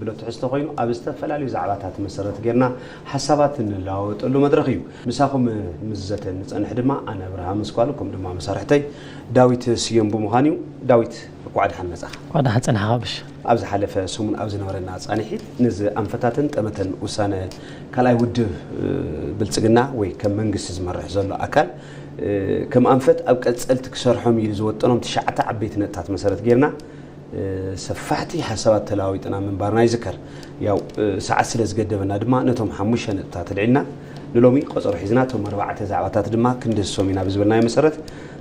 ብሎ ትሕዝቶ ኮይኑ ኣብ ዝተፈላለዩ ዛዕባታት መሰረት ጌርና ሓሳባት እንለዋወጠሉ መድረኽ እዩ። ምሳኹም ምስ ዘተ ንጸንሕ ድማ ኣነ ኣብርሃም ስኳሉ ከም ድማ መሳርሕተይ ዳዊት ስዮም ብምዃን እዩ። ዳዊት፣ እኳዕ ደሓን መጻኻ። እኳዕ ደሓን ጸናሕካ ብሽ። ኣብ ዝሓለፈ ሰሙን ኣብ ዝነበረና ጻንሒት ንዚ ኣንፈታትን ጠመተን ውሳነ ካልኣይ ውድብ ብልጽግና ወይ ከም መንግስቲ ዝመርሕ ዘሎ ኣካል ከም ኣንፈት ኣብ ቀጸልቲ ክሰርሖም ኢሉ ዝወጠኖም ትሽዓተ ዓበይቲ ነጥታት መሰረት ጌርና ሰፋሕቲ ሓሳባት ተለዋዊጥና ምንባርና ይዝከር። ያው ሰዓት ስለ ዝገደበና ድማ ነቶም ሓሙሽተ ነጥብታት ኣልዒልና ንሎሚ ቆጸሮ ሒዝና እቶም ኣርባዕተ ዛዕባታት ድማ ክንድህሶም ኢና ብዝበልናዮ መሰረት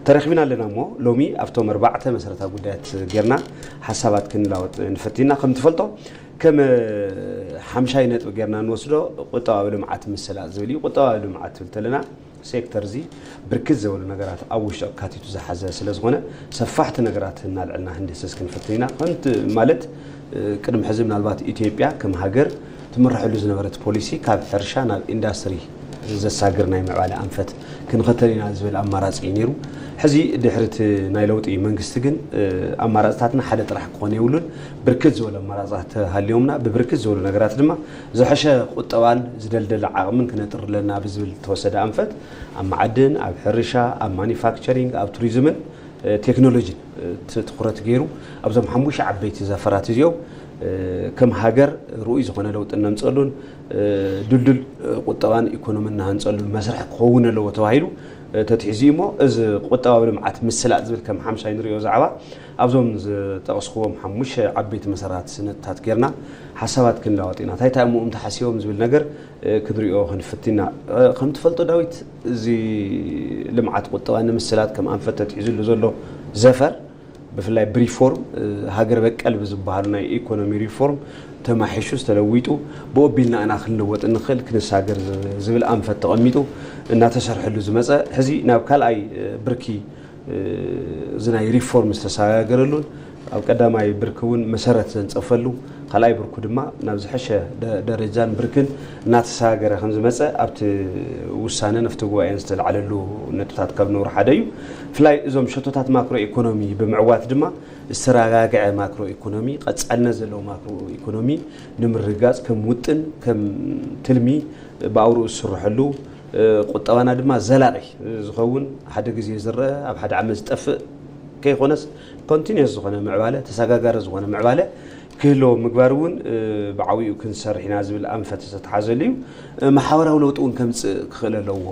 ተረኺብና ኣለና። እሞ ሎሚ ኣብቶም ኣርባዕተ መሰረታዊ ጉዳያት ጌርና ሓሳባት ክንላወጥ ንፈቲና። ከም ትፈልጦ ከም ሓምሻይ ነጥቢ ጌርና ንወስዶ ቁጠባዊ ልምዓት ምስላጥ ዝብል እዩ። ቁጠባዊ ልምዓት ትብል ተለና ሴክተር እዚ ብርክት ዝበሉ ነገራት ኣብ ውሽጡ ኣካቲቱ ዝሓዘ ስለ ዝኾነ ሰፋሕቲ ነገራት እናልዕልና ክንድህስስ ክንፍትን ኢና። ከምቲ ማለት ቅድሚ ሕዚ ምናልባት ኢትዮጵያ ከም ሃገር ትምርሐሉ ዝነበረት ፖሊሲ ካብ ሕርሻ ናብ ኢንዳስትሪ ዘሳግር ናይ ምዕባለ ኣንፈት ክንኸተል ኢና ዝብል ኣማራፂ እዩ ነይሩ። ሕዚ ድሕሪ እቲ ናይ ለውጢ መንግስቲ ግን ኣማራፅታትና ሓደ ጥራሕ ክኾን የብሉን። ብርክት ዝበሉ ኣማራፅታት ሃልዮምና ብብርክት ዝበሉ ነገራት ድማ ዝሐሸ ቁጠባን ዝደልደለ ዓቕምን ክነጥር ኣለና ብዝብል ዝተወሰደ ኣንፈት ኣብ መዓድን፣ ኣብ ሕርሻ፣ ኣብ ማኒፋክቸሪንግ፣ ኣብ ቱሪዝምን ቴክኖሎጂን ትኹረት ገይሩ ኣብዞም ሓሙሽተ ዓበይቲ ዘፈራት እዚኦም ከም ሃገር ርኡይ ዝኾነ ለውጢ እነምፀሉን ድልዱል ቁጠባን ኢኮኖሚን ንሃንፀሉን መስርሕ ክኸውን ኣለዎ ተባሂሉ ተትሒዙ እሞ እዚ ቁጠባዊ ልምዓት ምስላጥ ዝብል ከም ሓምሻይ ንሪኦ ዛዕባ ኣብዞም ዝጠቕስክዎም ሓሙሽተ ዓበይቲ መሰራት ስነጥታት ጌርና ሓሳባት ክንለዋወጥ ኢና። እንታይ እንታይ እሞ ተሓሲቦም ዝብል ነገር ክንሪኦ ክንፍትና። ከም ትፈልጦ ዳዊት፣ እዚ ልምዓት ቁጠባ ንምስላጥ ከም ኣንፈት ተትሒዝሉ ዘሎ ዘፈር ብፍላይ ብሪፎርም ሃገር በቀል ብዝበሃሉ ናይ ኢኮኖሚ ሪፎርም ተማሒሹ ዝተለዊጡ ብኦቢልና ኢና ክንልወጥ እንኽእል ክንሳገር ዝብል ኣንፈት ተቐሚጡ እናተሰርሐሉ ዝመፀ ሕዚ ናብ ካልኣይ ብርኪ እዚ ናይ ሪፎርም ዝተሰጋገረሉን ኣብ ቀዳማይ ብርኪ እውን መሰረት ዘንፀፈሉ ካልኣይ ብርኩ ድማ ናብ ዝሐሸ ደረጃን ብርክን እናተሰጋገረ ከም ዝመፀ ኣብቲ ውሳነን ኣብቲ ጉባኤን ዝተለዓለሉ ነጥብታት ካብ ነብሩ ሓደ እዩ። ብፍላይ እዞም ሸቶታት ማክሮ ኢኮኖሚ ብምዕዋት ድማ ዝተረጋግዐ ማክሮ ኢኮኖሚ ቀፃልነት ዘለዎ ማክሮ ኢኮኖሚ ንምርግጋፅ ከም ውጥን ከም ትልሚ ብኣውርኡ ዝስርሐሉ ቁጠባና ድማ ዘላቒ ዝኸውን ሓደ ግዜ ዝረአ ኣብ ሓደ ዓመት ዝጠፍእ ከይኮነስ ኮንቲኒየስ ዝኾነ ምዕባለ ተሰጋጋሪ ዝኾነ ምዕባለ ክህልዎ ምግባር እውን ብዓብኡ ክንሰርሕ ኢና ዝብል ኣንፈት ዝተተሓዘሉ እዩ። ማሕበራዊ ለውጢ እውን ከምፅእ ክኽእል ኣለዎ።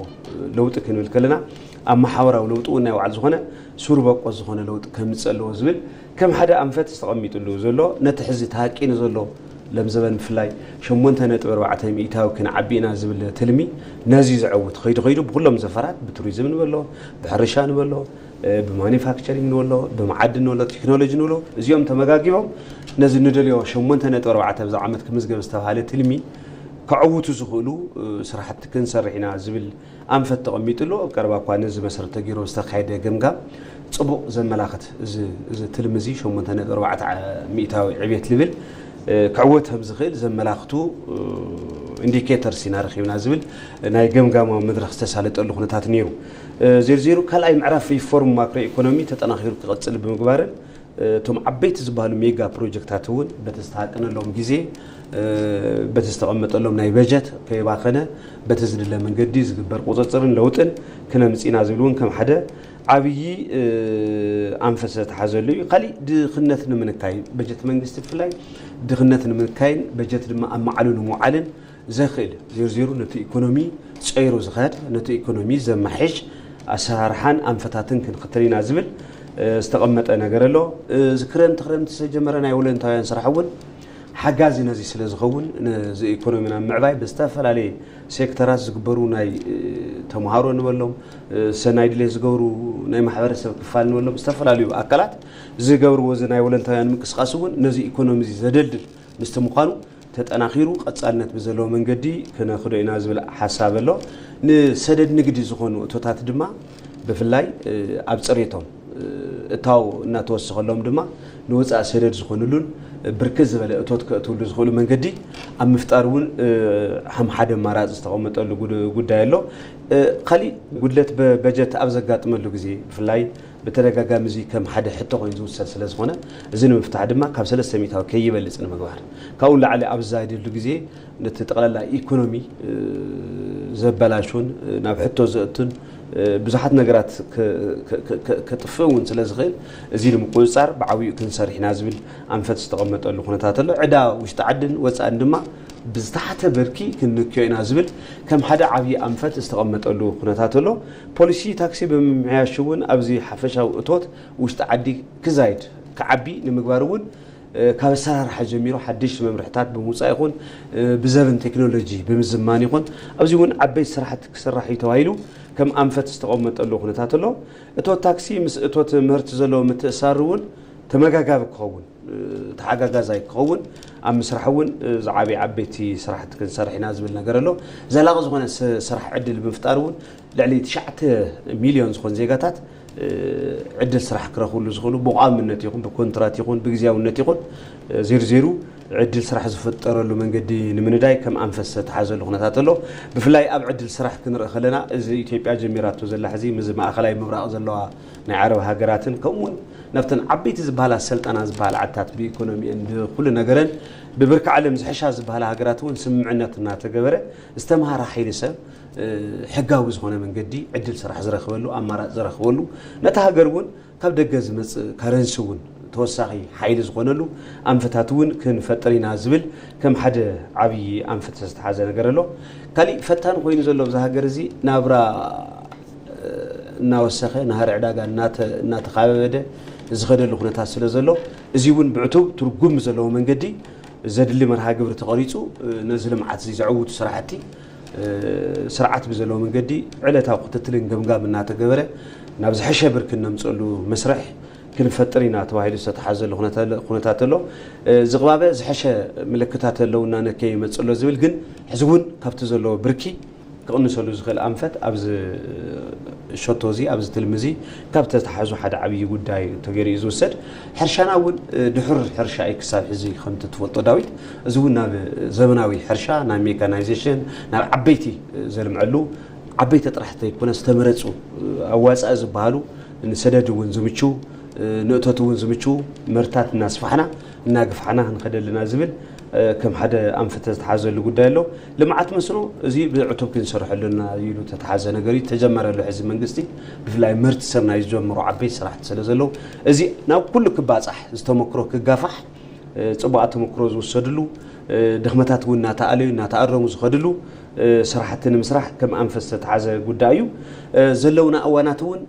ለውጢ ክንብል ከለና ኣብ ማሕበራዊ ለውጢ እውን ናይ ባዕሉ ዝኾነ ሱር በቆስ ዝኾነ ለውጢ ከምፅእ ኣለዎ ዝብል ከም ሓደ ኣንፈት ዝተቐሚጥሉ ዘሎ ነቲ ሕዚ ተሃቂኑ ዘሎ ለምዘበን ብፍላይ ሸሞንተ ነጥቢ ኣርባዕተ ሚእታዊ ክንዓቢ ኢና ዝብል ትልሚ ነዚ ዘዕውት ኸይዱ ኸይዱ ብኩሎም ዘፈራት ብቱሪዝም ንበሎ ብሕርሻ ንበሎ ብማኒፋክቸሪንግ ንበሎ ብመዓድን ንበሎ ቴክኖሎጂ ንብሎ እዚኦም ተመጋጊቦም ነዚ ንደልዮ ሸሞንተ ነጥቢ ኣርባዕተ ብዛ ዓመት ክምዝገብ ዝተባሃለ ትልሚ ከዕውቱ ዝኽእሉ ስራሕቲ ክንሰርሕ ኢና ዝብል ኣንፈት ተቐሚጥሉ ኣብ ቀረባ እኳ ነዚ መሰረት ተገይሩ ዝተኻየደ ገምጋም ፅቡቕ ዘመላኽት እዚ ትልሚ እዚ ሸሞንተ ነጥቢ ኣርባዕተ ሚእታዊ ዕቤት ልብል ክዕወት ከም ዝኽእል ዘመላኽቱ ኢንዲኬተርስ ኢና ረኺብና ዝብል ናይ ገምጋማዊ መድረኽ ዝተሳለጠሉ ኩነታት ነይሩ። ዜርዜሩ ካልኣይ ምዕራፍ ሪፎርም ማክሮ ኢኮኖሚ ተጠናኺሩ ክቐፅል ብምግባርን እቶም ዓበይቲ ዝበሃሉ ሜጋ ፕሮጀክታት እውን በቲ ዝተሃቀነሎም ግዜ በቲ ዝተቐመጠሎም ናይ በጀት ከይባኸነ በቲ ዝድለ መንገዲ ዝግበር ቁፅፅርን ለውጥን ክነምፅእ ኢና ዝብል እውን ከም ሓደ ዓብዪ ኣንፈት ዝተተሓዘሉ እዩ። ካሊእ ድኽነት ንምንካይ በጀት መንግስቲ ብፍላይ ድኽነት ንምንካይን በጀት ድማ ኣብ መዓሉ ንምውዓልን ዘኽእል ዜርዜሩ ነቲ ኢኮኖሚ ፀይሩ ዝኸድ ነቲ ኢኮኖሚ ዘማሕሽ ኣሰራርሓን ኣንፈታትን ክንኽተል ኢና ዝብል ዝተቐመጠ ነገር ኣሎ። እዚ ክረምቲ ክረምቲ ዝተጀመረ ናይ ወለንታውያን ስራሕ እውን ሓጋዚ ነዚ ስለ ዝኸውን ነዚ ኢኮኖሚና ምዕባይ ብዝተፈላለየ ሴክተራት ዝግበሩ ናይ ተምሃሮ ንበሎም ሰናይ ድሌት ዝገብሩ ናይ ማሕበረሰብ ክፋል ንበሎም ዝተፈላለዩ ኣካላት ዝገብርዎ እዚ ናይ ወለንታውያን ምንቅስቃስ እውን ነዚ ኢኮኖሚ እዚ ዘደልድል ምስቲ ምዃኑ ተጠናኺሩ ቀፃልነት ብዘለዎ መንገዲ ክነኽዶ ኢና ዝብል ሓሳብ ኣሎ። ንሰደድ ንግዲ ዝኾኑ እቶታት ድማ ብፍላይ ኣብ ፅሬቶም እታው እናተወሰኸሎም ድማ ንወፃኢ ሰደድ ዝኾኑሉን ብርክት ዝበለ እቶት ከእትውሉ ዝኽእሉ መንገዲ ኣብ ምፍጣር እውን ከም ሓደ ኣማራፂ ዝተቐመጠሉ ጉዳይ ኣሎ። ካሊእ ጉድለት በጀት ኣብ ዘጋጥመሉ ግዜ ብፍላይ ብተደጋጋሚ እዚ ከም ሓደ ሕቶ ኮይኑ ዝውሰድ ስለ ዝኾነ፣ እዚ ንምፍታሕ ድማ ካብ ሰለስተ ሚእታዊ ከይበልጽ ንምግባር፣ ካብኡ ላዕሊ ኣብ ዝዛይደሉ ግዜ ነቲ ጠቕላላ ኢኮኖሚ ዘበላሹን ናብ ሕቶ ዘእቱን ብዙሓት ነገራት ከጥፍእ እውን ስለ ዝኽእል፣ እዚ ንምቁፅፃር ብዓብዩ ክንሰርሕ ኢና ዝብል ኣንፈት ዝተቐመጠሉ ኩነታት ኣሎ። ዕዳ ውሽጢ ዓድን ወፃእን ድማ ብዝተሓተ ብርኪ ክንንክዮ ኢና ዝብል ከም ሓደ ዓብዪ ኣንፈት ዝተቐመጠሉ ኩነታት ኣሎ። ፖሊሲ ታክሲ ብምምሕያሹ እውን ኣብዚ ሓፈሻዊ እቶት ውሽጢ ዓዲ ክዛይድ ክዓቢ ንምግባር እውን ካብ ኣሰራርሓ ጀሚሩ ሓድሽ መምርሕታት ብምውፃእ ይኹን ብዘበን ቴክኖሎጂ ብምዝማን ይኹን ኣብዚ እውን ዓበይቲ ስራሕቲ ክስራሕ እዩ ተባሂሉ ከም ኣንፈት ዝተቐመጠሉ ኩነታት ኣሎ። እቶት ታክሲ ምስ እቶት ምህርቲ ዘለዎ ምትእሳር እውን ተመጋጋቢ ክኸውን ተሓጋጋዛይ ክኸውን ኣብ ምስራሕ እውን ዝዓበየ ዓበይቲ ስራሕቲ ክንሰርሕ ኢና ዝብል ነገር ኣሎ። ዘላቒ ዝኾነ ስራሕ ዕድል ብምፍጣር እውን ልዕሊ ትሽዓተ ሚልዮን ዝኾን ዜጋታት ዕድል ስራሕ ክረኽብሉ ዝኽእሉ ብቋምነት ይኹን ብኮንትራት ይኹን ብግዜያውነት ይኹን ዜርዜሩ ዕድል ስራሕ ዝፈጠረሉ መንገዲ ንምንዳይ ከም ኣንፈት ዝተተሓዘሉ ኩነታት ኣሎ። ብፍላይ ኣብ ዕድል ስራሕ ክንርኢ ከለና እዚ ኢትዮጵያ ጀሚራቶ ዘላ ሕዚ ምስ ማእኸላይ ምብራቕ ዘለዋ ናይ ዓረብ ሃገራትን ከምኡውን ናብተን ዓበይቲ ዝበሃላ ሰልጠና ዝበሃላ ዓድታት ብኢኮኖሚአን ብኩሉ ነገረን ብብርኪ ዓለም ዝሕሻ ዝበሃላ ሃገራት እውን ስምምዕነት እናተገበረ ዝተምሃረ ሓይሊ ሰብ ሕጋዊ ዝኾነ መንገዲ ዕድል ስራሕ ዝረኽበሉ ኣማራፂ ዝረኽበሉ ነታ ሃገር እውን ካብ ደገ ዝመፅእ ካረንሲ እውን ተወሳኺ ሓይሊ ዝኾነሉ ኣንፈታት እውን ክንፈጥር ኢና ዝብል ከም ሓደ ዓብዪ ኣንፈት ዝተሓዘ ነገር ኣሎ። ካሊእ ፈታኒ ኮይኑ ዘሎ ኣብዚ ሃገር እዚ ናብራ እናወሰኸ ናሃሪ ዕዳጋ እናተኻበበደ ዝኸደሉ ኩነታት ስለ ዘሎ እዚ እውን ብዕቱብ ትርጉም ዘለዎ መንገዲ ዘድሊ መርሃ ግብሪ ተቐሪፁ ነዚ ልምዓት እዚ ዘዕውቱ ስራሕቲ ስርዓት ብዘለዎ መንገዲ ዕለታዊ ክትትልን ገምጋም እናተገበረ ናብ ዝሐሸ ብርኪ እነምፀሉ መስርሕ ክንፈጥር ኢና ተባሂሉ ዝተተሓዘሉ ኩነታት ኣሎ። ዝቕባበ ዝሐሸ ምልክታት ኣለውና ነከ ይመፅእ ኣሎ ዝብል ግን ሕዚ እውን ካብቲ ዘለዎ ብርኪ ክቕንሰሉ ዝኽእል ኣንፈት ኣብዚ ሸቶ እዚ ኣብዚ ትልሚ እዚ ካብ ተተሓዙ ሓደ ዓብዪ ጉዳይ ተገይሩ እዩ ዝውሰድ። ሕርሻና እውን ድሑር ሕርሻ እዩ ክሳብ ሕዚ ከምቲ ትፈልጦ ዳዊት። እዚ እውን ናብ ዘመናዊ ሕርሻ ናብ ሜካናይዜሽን ናብ ዓበይቲ ዘልምዐሉ ዓበይቲ ጥራሕ ዘይኮነ ዝተመረፁ ኣዋፃኢ ዝበሃሉ ንሰደድ እውን ዝምችው ንእቶት እውን ዝምችው ምህርታት እናስፋሕና እናግፋሕና ክንኸደ ኣለና ዝብል ከም ሓደ ኣንፈተ ዝተሓዘሉ ጉዳይ ኣሎ። ልምዓት መስኖ እዚ ብዕቱብ ክንሰርሐሉ ኣለና ኢሉ ተተሓዘ ነገር እዩ ተጀመረ ኣሎ። ሕዚ መንግስቲ ብፍላይ ምህርቲ ስርናይ ዝጀመሩ ዓበይቲ ስራሕቲ ስለ ዘለዉ እዚ ናብ ኩሉ ክባፃሕ ዝተመክሮ ክጋፋሕ ፅቡቓት ተመክሮ ዝውሰድሉ ድኽመታት እውን እናተኣለዩ እናተኣረሙ ዝኸድሉ ስራሕቲ ንምስራሕ ከም ኣንፈት ዝተተሓዘ ጉዳይ እዩ። ዘለውና እዋናት እውን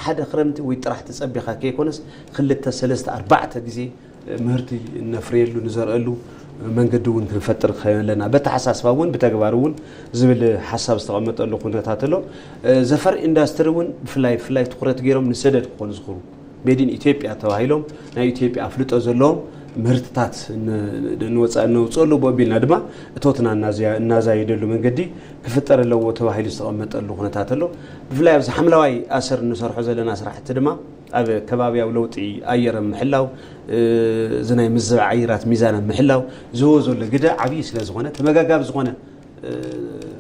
ሓደ ክረምቲ ወይ ጥራሕ ተፀቢኻ ከይኮነስ ክልተ ሰለስተ ኣርባዕተ ግዜ ምህርቲ እነፍርየሉ ንዘርእሉ መንገዲ እውን ክንፈጥር ክኸለና በተሓሳስባ እውን ብተግባር እውን ዝብል ሓሳብ ዝተቐመጠሉ ኩነታት ኣሎ። ዘፈር ኢንዳስትሪ እውን ብፍላይ ብፍላይ ትኩረት ገይሮም ንሰደድ ክኾኑ ዝኽሩ ሜድ ኢን ኢትዮጵያ ተባሂሎም ናይ ኢትዮጵያ ኣፍልጦ ዘለዎም ምህርትታት ንወፃኢ እነውፅኦሉ ብኡ ኣቢልና ድማ እቶትና እናዛየደሉ መንገዲ ክፍጠር ኣለዎ ተባሂሉ ዝተቐመጠሉ ኩነታት ኣሎ። ብፍላይ ኣብዚ ሓምለዋይ ኣሰር እንሰርሖ ዘለና ስራሕቲ ድማ ኣብ ከባብያዊ ለውጢ ኣየር ኣብ ምሕላው እዚ ናይ ምዝባዕ ኣየራት ሚዛን ኣብ ምሕላው ዝህቦ ዘሎ ግደ ዓብዪ ስለ ዝኾነ ተመጋጋቢ ዝኾነ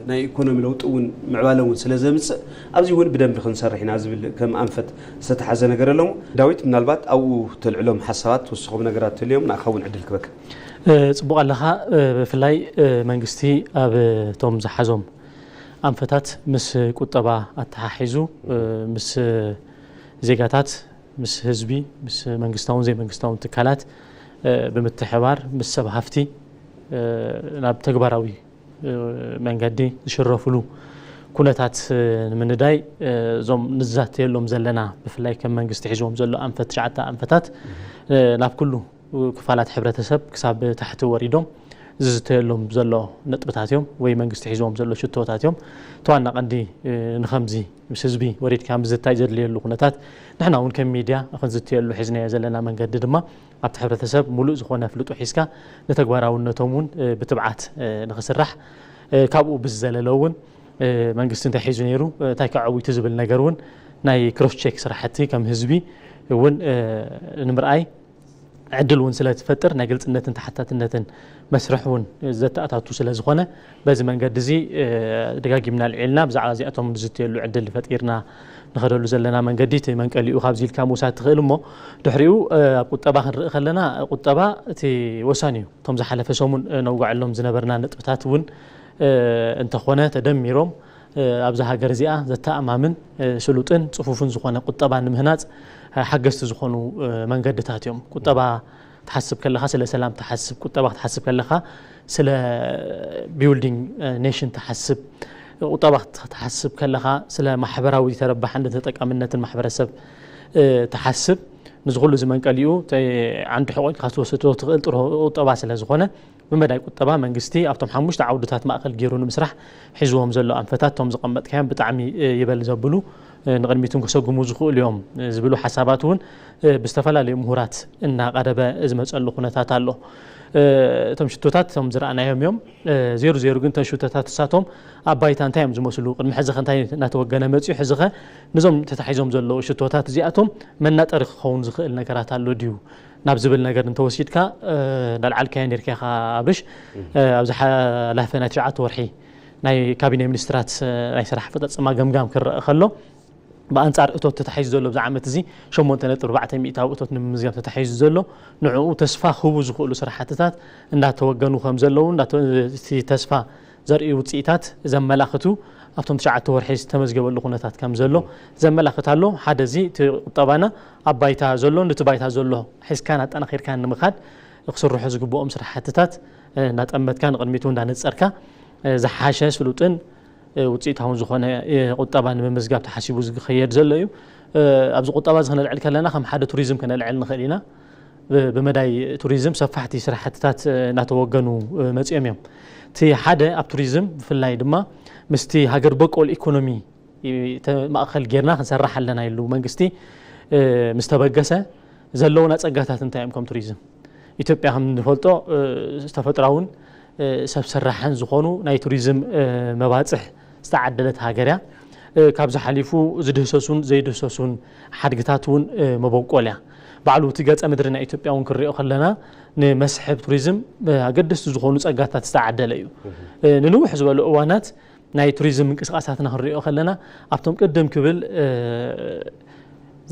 ናይ ኢኮኖሚ ለውጢ እውን ምዕባለ እውን ስለ ዘምፅእ ኣብዚ እውን ብደንቢ ክንሰርሕ ኢና ዝብል ከም ኣንፈት ዝተተሓዘ ነገር ኣለዎ። ዳዊት ምናልባት ኣብኡ ተልዕሎም ሓሳባት ትወስኾም ነገራት ተልዮም ንኣኻ እውን ዕድል ክበካ። ጽቡቕ ኣለኻ። ብፍላይ መንግስቲ ኣብ እቶም ዝሓዞም ኣንፈታት ምስ ቁጠባ ኣተሓሒዙ ምስ ዜጋታት ምስ ህዝቢ ምስ መንግስታውን ዘይመንግስታውን ትካላት ብምትሕባር ምስ ሰብ ሃፍቲ ናብ ተግባራዊ መንገዲ ዝሽረፍሉ ኩነታት ንምንዳይ እዞም ንዛተየሎም ዘለና ብፍላይ ከም መንግስቲ ሒዝዎም ዘሎ ኣንፈት ትሽዓተ ኣንፈታት ናብ ኩሉ ክፋላት ሕብረተሰብ ክሳብ ታሕቲ ወሪዶም ዝዝተየሎም ዘሎ ነጥብታት እዮም ወይ መንግስቲ ሒዝዎም ዘሎ ሽቶታት እዮም። ተዋና ቀንዲ ንኸምዚ ምስ ህዝቢ ወሪድካ ምዝታይ ዘድልየሉ ኩነታት ንሕና እውን ከም ሚድያ ክንዝተየሉ ሒዝናዮ ዘለና መንገዲ ድማ ኣብቲ ሕብረተሰብ ሙሉእ ዝኾነ ኣፍልጦ ሒዝካ ንተግባራውነቶም እውን ብትብዓት ንኽስራሕ ካብኡ ብዝዘለለ እውን መንግስቲ እንታይ ሒዙ ነይሩ እንታይ ከዐዊቱ ዝብል ነገር እውን ናይ ክሮስ ቼክ ስራሕቲ ከም ህዝቢ እውን ንምርኣይ ዕድል እውን ስለ ትፈጥር ናይ ግልፅነትን ተሓታትነትን መስርሕ እውን ዘተኣታቱ ስለ ዝኾነ፣ በዚ መንገዲ እዚ ደጋጊምና ኣልዒልና ብዛዕባ እዚኣቶም ንዝትየሉ ዕድል ፈጢርና ንኸደሉ ዘለና መንገዲ እቲ መንቀሊኡ ካብዚ ኢልካ ምውሳድ ትኽእል። እሞ ድሕሪኡ ኣብ ቁጠባ ክንርኢ ከለና፣ ቁጠባ እቲ ወሳኒ እዩ። እቶም ዝሓለፈ ሰሙን ነውጋዐሎም ዝነበርና ነጥብታት እውን እንተኾነ፣ ተደሚሮም ኣብዛ ሃገር እዚኣ ዘተኣማምን ስሉጥን ጽፉፍን ዝኾነ ቁጠባ ንምህናጽ ሓገዝቲ ዝኾኑ መንገድታት እዮም። ቁጠባ ትሓስብ ከለኻ ስለ ሰላም ትሓስብ፣ ቁጠባ ክትሓስብ ከለኻ ስለ building nation ትሓስብ፣ ቁጠባ ክትሓስብ ከለኻ ስለ ማሕበራዊ ተረባሕነትን ተጠቃምነትን ማሕበረሰብ ትሓስብ። ንዚ ኩሉ እዚ መንቀሊኡ ዓንዲ ሕቆ ኢልካ ክትወስዶ ትኽእል ጥሩ ቁጠባ ስለ ዝኾነ፣ ብመዳይ ቁጠባ መንግስቲ ኣብቶም ሓሙሽተ ዓውድታት ማእከል ገይሩ ንምስራሕ ሒዝዎም ዘሎ ኣንፈታት፣ እቶም ዝቐመጥካዮም ብጣዕሚ ይበል ዘብሉ፣ ንቕድሚትን ክሰጉሙ ዝኽእሉ እዮም ዝብሉ ሓሳባት እውን ብዝተፈላለዩ ምሁራት እናቐረበ ዝመፀሉ ኩነታት ኣሎ። እቶም ሽቶታት እቶም ዝረኣናዮም እዮም። ዜሩ ዜሩ ግን እቶም ሽቶታት እሳቶም ኣብ ባይታ እንታይ እዮም ዝመስሉ፣ ቅድሚ ሕዚ ከ እንታይ እናተወገነ መፅዩ፣ ሕዚ ኸ ነዞም ተታሒዞም ዘለዉ ሽቶታት እዚኣቶም መናጠሪ ክኸውን ዝኽእል ነገራት ኣሎ ድዩ ናብ ዝብል ነገር እንተወሲድካ፣ እንዳልዓልካዮ ነርካ ኢኻ ኣብርሽ። ኣብዚ ሓላፈ ናይ ትሽዓተ ወርሒ ናይ ካቢነ ሚኒስትራት ናይ ስራሕ ኣፈፃፅማ ገምጋም ክረአ ከሎ፣ ብኣንጻር እቶት ተታሒዙ ዘሎ ኣብዚ ዓመት እዚ ሸሞንተ ነጥቢ ኣርባዕተ ሚእታዊ እቶት ንምምዝጋብ ተታሒዙ ዘሎ፣ ንዕኡ ተስፋ ክህቡ ዝኽእሉ ስራሕትታት እንዳተወገኑ ከም ዘለዉ፣ እቲ ተስፋ ዘርእዩ ውፅኢታት ዘመላኽቱ ኣብቶም ትሽዓተ ወርሒ ዝተመዝገበሉ ኩነታት ከም ዘሎ ዘመላኽት ኣሎ። ሓደ እዚ እቲ ቁጠባና ኣብ ባይታ ዘሎ፣ ነቲ ባይታ ዘሎ ሒዝካን ኣጠናኺርካን ንምኻድ ክስርሑ ዝግብኦም ስራሕትታት እንዳጠመትካ ንቕድሚቱ እንዳነፀርካ ዝሓሸ ስሉጥን ውፅኢታውን ዝኾነ ቁጠባ ንምምዝጋብ ተሓሲቡ ዝኸየድ ዘሎ እዩ። ኣብዚ ቁጠባ እዚ ከነልዕል ከለና ከም ሓደ ቱሪዝም ከነልዕል ንኽእል ኢና። ብመዳይ ቱሪዝም ሰፋሕቲ ስራሕትታት እናተወገኑ መፂኦም እዮም። እቲ ሓደ ኣብ ቱሪዝም ብፍላይ ድማ ምስቲ ሃገር በቆል ኢኮኖሚ ማእኸል ጌርና ክንሰርሕ ኣለና ኢሉ መንግስቲ ምስ ተበገሰ ዘለውና ፀጋታት እንታይ እዮም? ከም ቱሪዝም ኢትዮጵያ ከም ንፈልጦ ተፈጥራውን ሰብ ሰራሕን ዝኾኑ ናይ ቱሪዝም መባፅሕ ዝተዓደለት ሃገር እያ። ካብዚ ሓሊፉ ዝድህሰሱን ዘይድህሰሱን ሓድግታት እውን መበቆል እያ። ባዕሉ እቲ ገፀ ምድሪ ናይ ኢትዮጵያ እውን ክንሪኦ ከለና ንመስሕብ ቱሪዝም ኣገደስቲ ዝኾኑ ፀጋታት ዝተዓደለ እዩ። ንንውሕ ዝበሉ እዋናት ናይ ቱሪዝም ምንቅስቃሳትና ክንሪኦ ከለና ኣብቶም ቅድም ክብል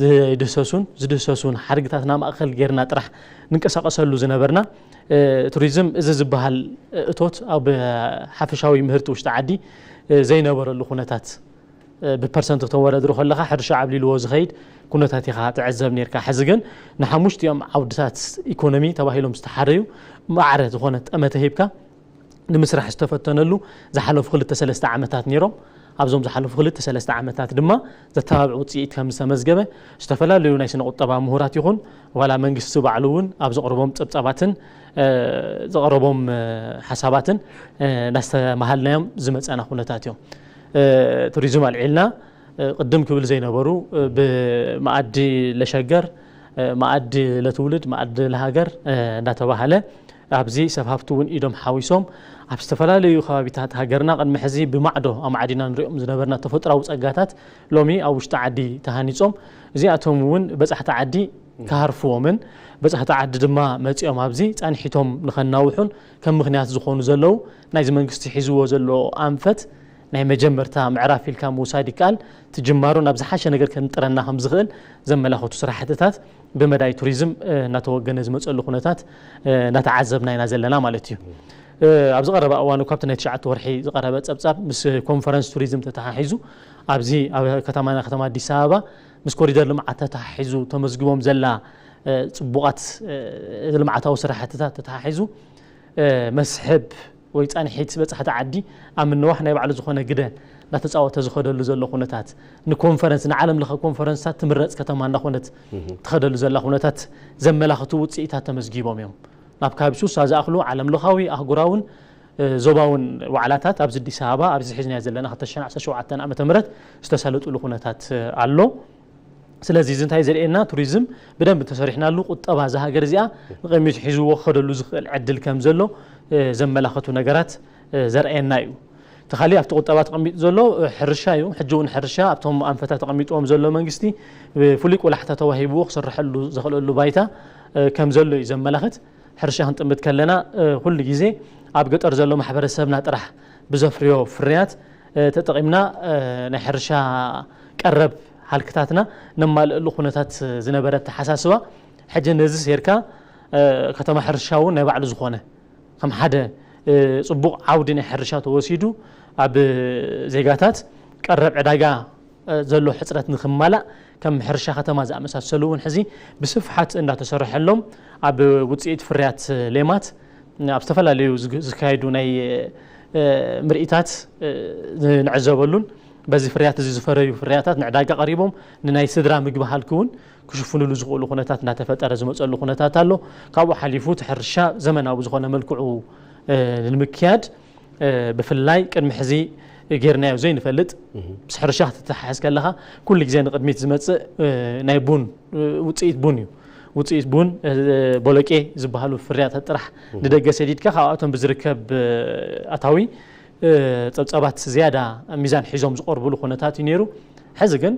ዘይድህሰሱን ዝድህሰሱን ሓድግታትና ማእኸል ጌርና ጥራሕ ንንቀሳቀሰሉ ዝነበርና ቱሪዝም እዚ ዝበሃል እቶት ኣብ ሓፈሻዊ ምህርቲ ውሽጢ ዓዲ ዘይነበረሉ ኩነታት ብፐርሰንት ክተወዳድሮ ከለኻ ሕርሻ ዓብሊልዎ ዝኸይድ ኩነታት ኢኻ ትዕዘብ ነርካ። ሕዚ ግን ንሓሙሽቲኦም ዓውድታት ኢኮኖሚ ተባሂሎም ዝተሓረዩ ማዕረ ዝኾነ ጠመተ ሂብካ ንምስራሕ ዝተፈተነሉ ዝሓለፉ ክልተ ሰለስተ ዓመታት ነይሮም። ኣብዞም ዝሓለፉ ክልተ ሰለስተ ዓመታት ድማ ዘተባብዕ ውፅኢት ከም ዝተመዝገበ ዝተፈላለዩ ናይ ስነ ቁጠባ ምሁራት ይኹን ዋላ መንግስቲ ባዕሉ እውን ኣብ ዘቕረቦም ፀብፃባትን ዘቕረቦም ሓሳባትን እናስተማሃልናዮም ዝመፀና ኩነታት እዮም። ቱሪዝም ኣልዒልና ቅድም ክብል ዘይነበሩ ብመኣዲ ለሸገር፣ መኣዲ ለትውልድ፣ መኣዲ ለሃገር እናተባሃለ ኣብዚ ሰብ ሃፍቲ እውን ኢዶም ሓዊሶም ኣብ ዝተፈላለዩ ከባቢታት ሃገርና ቅድሚ ሕዚ ብማዕዶ ኣማዕዲና ንሪኦም ዝነበርና ተፈጥራዊ ፀጋታት ሎሚ ኣብ ውሽጢ ዓዲ ተሃኒፆም እዚኣቶም እውን በፃሕቲ ዓዲ ክሃርፍዎምን በፃሕቲ ዓዲ ድማ መፂኦም ኣብዚ ፃንሒቶም ንኸናውሑን ከም ምኽንያት ዝኾኑ ዘለዉ ናይዚ መንግስቲ ሒዝዎ ዘሎ ኣንፈት ናይ መጀመርታ ምዕራፍ ኢልካ ምውሳድ ይከኣል። እቲ ጅማሮ ናብ ዝሓሸ ነገር ከንጥረና ከም ዝኽእል ዘመላኽቱ ስራሕትታት ብመዳይ ቱሪዝም እናተወገነ ዝመፀሉ ኩነታት እናተዓዘብና ኢና ዘለና ማለት እዩ። ኣብዚ ቀረባ እዋን እኳ ኣብቲ ናይ ትሽዓተ ወርሒ ዝቐረበ ፀብፃብ ምስ ኮንፈረንስ ቱሪዝም ተተሓሒዙ ኣብዚ ኣብ ከተማና ከተማ ኣዲስ ኣበባ ምስ ኮሪደር ልምዓት ተተሓሒዙ ተመዝግቦም ዘላ ፅቡቓት ልምዓታዊ ስራሕትታት ተተሓሒዙ መስሕብ ወይ ፃንሒት በፃሕቲ ዓዲ ኣብ ምንዋሕ ናይ ባዕሉ ዝኾነ ግደ እናተፃወተ ዝኸደሉ ዘሎ ኩነታት ንኮንፈረንስ ንዓለም ለኸ ኮንፈረንስታት ትምረፅ ከተማ እናኾነት ትኸደሉ ዘላ ኩነታት ዘመላኽቱ ውፅኢታት ተመዝጊቦም እዮም። ናብ ካብ ሱሳ ዝኣኽሉ ዓለም ለኻዊ ኣህጉራውን ዞባውን ዋዕላታት ኣብዚ ኣዲስ ኣበባ ኣብዚ ሒዝናዮ ዘለና ክልተ ሽሕን ዓሰርተ ሸውዓተን ዓመተ ምህረት ዝተሳለጡሉ ኩነታት ኣሎ። ስለዚ እዚ እንታይ ዘርእየና ቱሪዝም ብደንብ ተሰሪሕናሉ ቁጠባ እዛ ሃገር እዚኣ ንቕድሚት ሒዝዎ ክኸደሉ ዝኽእል ዕድል ከም ዘሎ ዘመላኸቱ ነገራት ዘርእየና እዩ። እቲ ካሊእ ኣብቲ ቁጠባ ተቐሚጡ ዘሎ ሕርሻ እዩ። ሕጂ እውን ሕርሻ ኣብቶም ኣንፈታት ተቐሚጥዎም ዘሎ መንግስቲ ብፍሉይ ቆላሕታ ተዋሂብዎ ክስርሐሉ ዘኽእለሉ ባይታ ከም ዘሎ እዩ ዘመላኽት። ሕርሻ ክንጥምት ከለና ኩሉ ግዜ ኣብ ገጠር ዘሎ ማሕበረሰብና ጥራሕ ብዘፍርዮ ፍርያት ተጠቒምና ናይ ሕርሻ ቀረብ ሃልክታትና ነማልእሉ ኩነታት ዝነበረ ኣተሓሳስባ፣ ሕጂ ነዚ ሴርካ ከተማ ሕርሻ እውን ናይ ባዕሉ ዝኾነ ከም ሓደ ጽቡቕ ዓውዲ ናይ ሕርሻ ተወሲዱ ኣብ ዜጋታት ቀረብ ዕዳጋ ዘሎ ሕፅረት ንክማላእ ከም ሕርሻ ከተማ ዝኣመሳሰሉ እውን ሕዚ ብስፍሓት እንዳተሰርሐሎም ኣብ ውፅኢት ፍርያት ሌማት ኣብ ዝተፈላለዩ ዝካየዱ ናይ ምርኢታት ንዕዘበሉን በዚ ፍርያት እዚ ዝፈረዩ ፍርያታት ንዕዳጋ ቀሪቦም ንናይ ስድራ ምግቢ ሃልኪ እውን ክሽፍኑሉ ዝኽእሉ ኩነታት እንዳተፈጠረ ዝመፀሉ ኩነታት ኣሎ። ካብኡ ሓሊፉ እቲ ሕርሻ ዘመናዊ ዝኾነ መልክዑ ንምክያድ ብፍላይ ቅድሚ ሕዚ ጌርናዮ ዘይንፈልጥ ምስ ሕርሻ ክትተሓሕዝ ከለኻ ኩሉ ግዜ ንቅድሚት ዝመፅእ ናይ ቡን ውፅኢት ቡን እዩ። ውፅኢት ቡን ቦሎቄ ዝበሃሉ ፍርያታት ጥራሕ ንደገ ሰዲድካ ካብኣቶም ብዝርከብ ኣታዊ ፀብፀባት ዝያዳ ሚዛን ሒዞም ዝቐርብሉ ኩነታት እዩ ነይሩ። ሕዚ ግን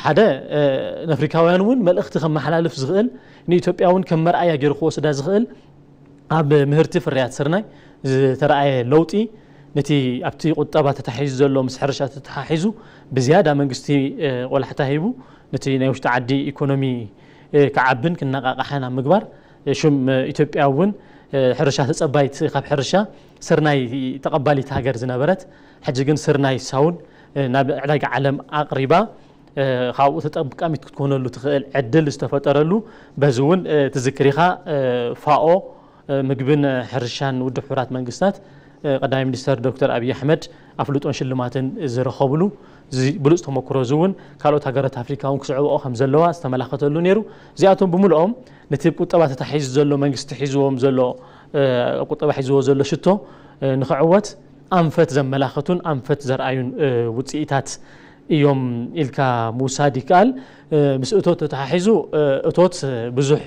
ሓደ ንኣፍሪካውያን እውን መልእኽቲ ከመሓላልፍ ዝኽእል ንኢትዮጵያ እውን ከም መርኣያ ገይሩ ክወስዳ ዝኽእል ኣብ ምህርቲ ፍርያት ስርናይ ዝተረኣየ ለውጢ ነቲ ኣብቲ ቁጠባ ተታሒዙ ዘሎ ምስ ሕርሻ ተተሓሒዙ ብዝያዳ መንግስቲ ቆላሕታ ሂቡ ነቲ ናይ ውሽጢ ዓዲ ኢኮኖሚ ክዓብን ክነቃቃሕን ኣብ ምግባር ሽም ኢትዮጵያ እውን ሕርሻ ተፀባይት ካብ ሕርሻ ስርናይ ተቐባሊት ሃገር ዝነበረት ሕጂ ግን ስርናይ ሳውን ናብ ዕዳጋ ዓለም ኣቕሪባ ካብኡ ተጠቃሚት ክትኮነሉ ትኽእል ዕድል ዝተፈጠረሉ በዚ እውን ትዝክሪኻ ፋኦ ምግብን ሕርሻን ውድብ ሕቡራት መንግስታት ቀዳማይ ሚኒስተር ዶክተር ኣብይ ኣሕመድ ኣፍልጦን ሽልማትን ዝረኸብሉ ብሉፅ ተመክሮ እዚ እውን ካልኦት ሃገራት ኣፍሪካ እውን ክስዕብኦ ከም ዘለዋ ዝተመላኸተሉ ነይሩ። እዚኣቶም ብምልኦም ነቲ ቁጠባ ተታሒዙ ዘሎ መንግስቲ ሒዝዎም ዘሎ ቁጠባ ሒዝዎ ዘሎ ሽቶ ንክዕወት ኣንፈት ዘመላኸቱን ኣንፈት ዘርኣዩን ውፅኢታት እዮም ኢልካ ምውሳድ ይከኣል። ምስ እቶት ተተሓሒዙ እቶት ብዙሕ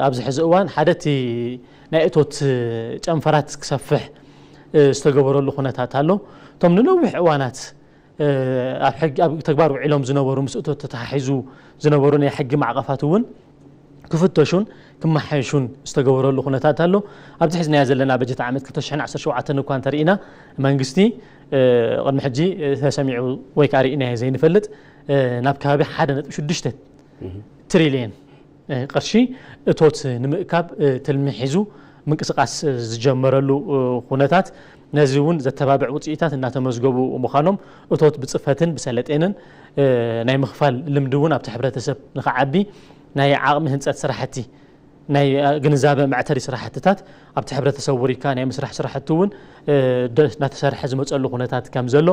ኣብዚ ሕዚ እዋን ሓደ እቲ ናይ እቶት ጨንፈራት ክሰፍሕ ዝተገበረሉ ኩነታት ኣሎ። እቶም ንነዊሕ እዋናት ኣብ ተግባር ውዒሎም ዝነበሩ ምስ እቶት ተተሓሒዙ ዝነበሩ ናይ ሕጊ ማዕቐፋት እውን ክፍተሹን ክመሓየሹን ዝተገበረሉ ኩነታት ኣሎ። ኣብዚ ሕዝናዮ ዘለና በጀት ዓመት ክልተ ሽሕን ዓሰርተ ሸውዓተን እኳ እንተርኢና መንግስቲ ቅድሚ ሕጂ ተሰሚዑ ወይ ከዓ ርኢናዮ ዘይንፈልጥ ናብ ከባቢ ሓደ ነጥቢ ሽዱሽተ ትሪልየን ቅርሺ እቶት ንምእካብ ትልሚ ሒዙ ምንቅስቃስ ዝጀመረሉ ኩነታት ነዚ እውን ዘተባብዕ ውፅኢታት እናተመዝገቡ ምዃኖም እቶት ብፅፈትን ብሰለጤንን ናይ ምኽፋል ልምዲ እውን ኣብቲ ሕብረተሰብ ንክዓቢ ናይ ዓቕሚ ህንፀት ስራሕቲ ናይ ግንዛበ መዕተሪ ስራሕትታት ኣብቲ ሕብረተሰብ ወሪካ ናይ ምስራሕ ስራሕቲ እውን እናተሰርሐ ዝመፀሉ ኩነታት ከም ዘሎ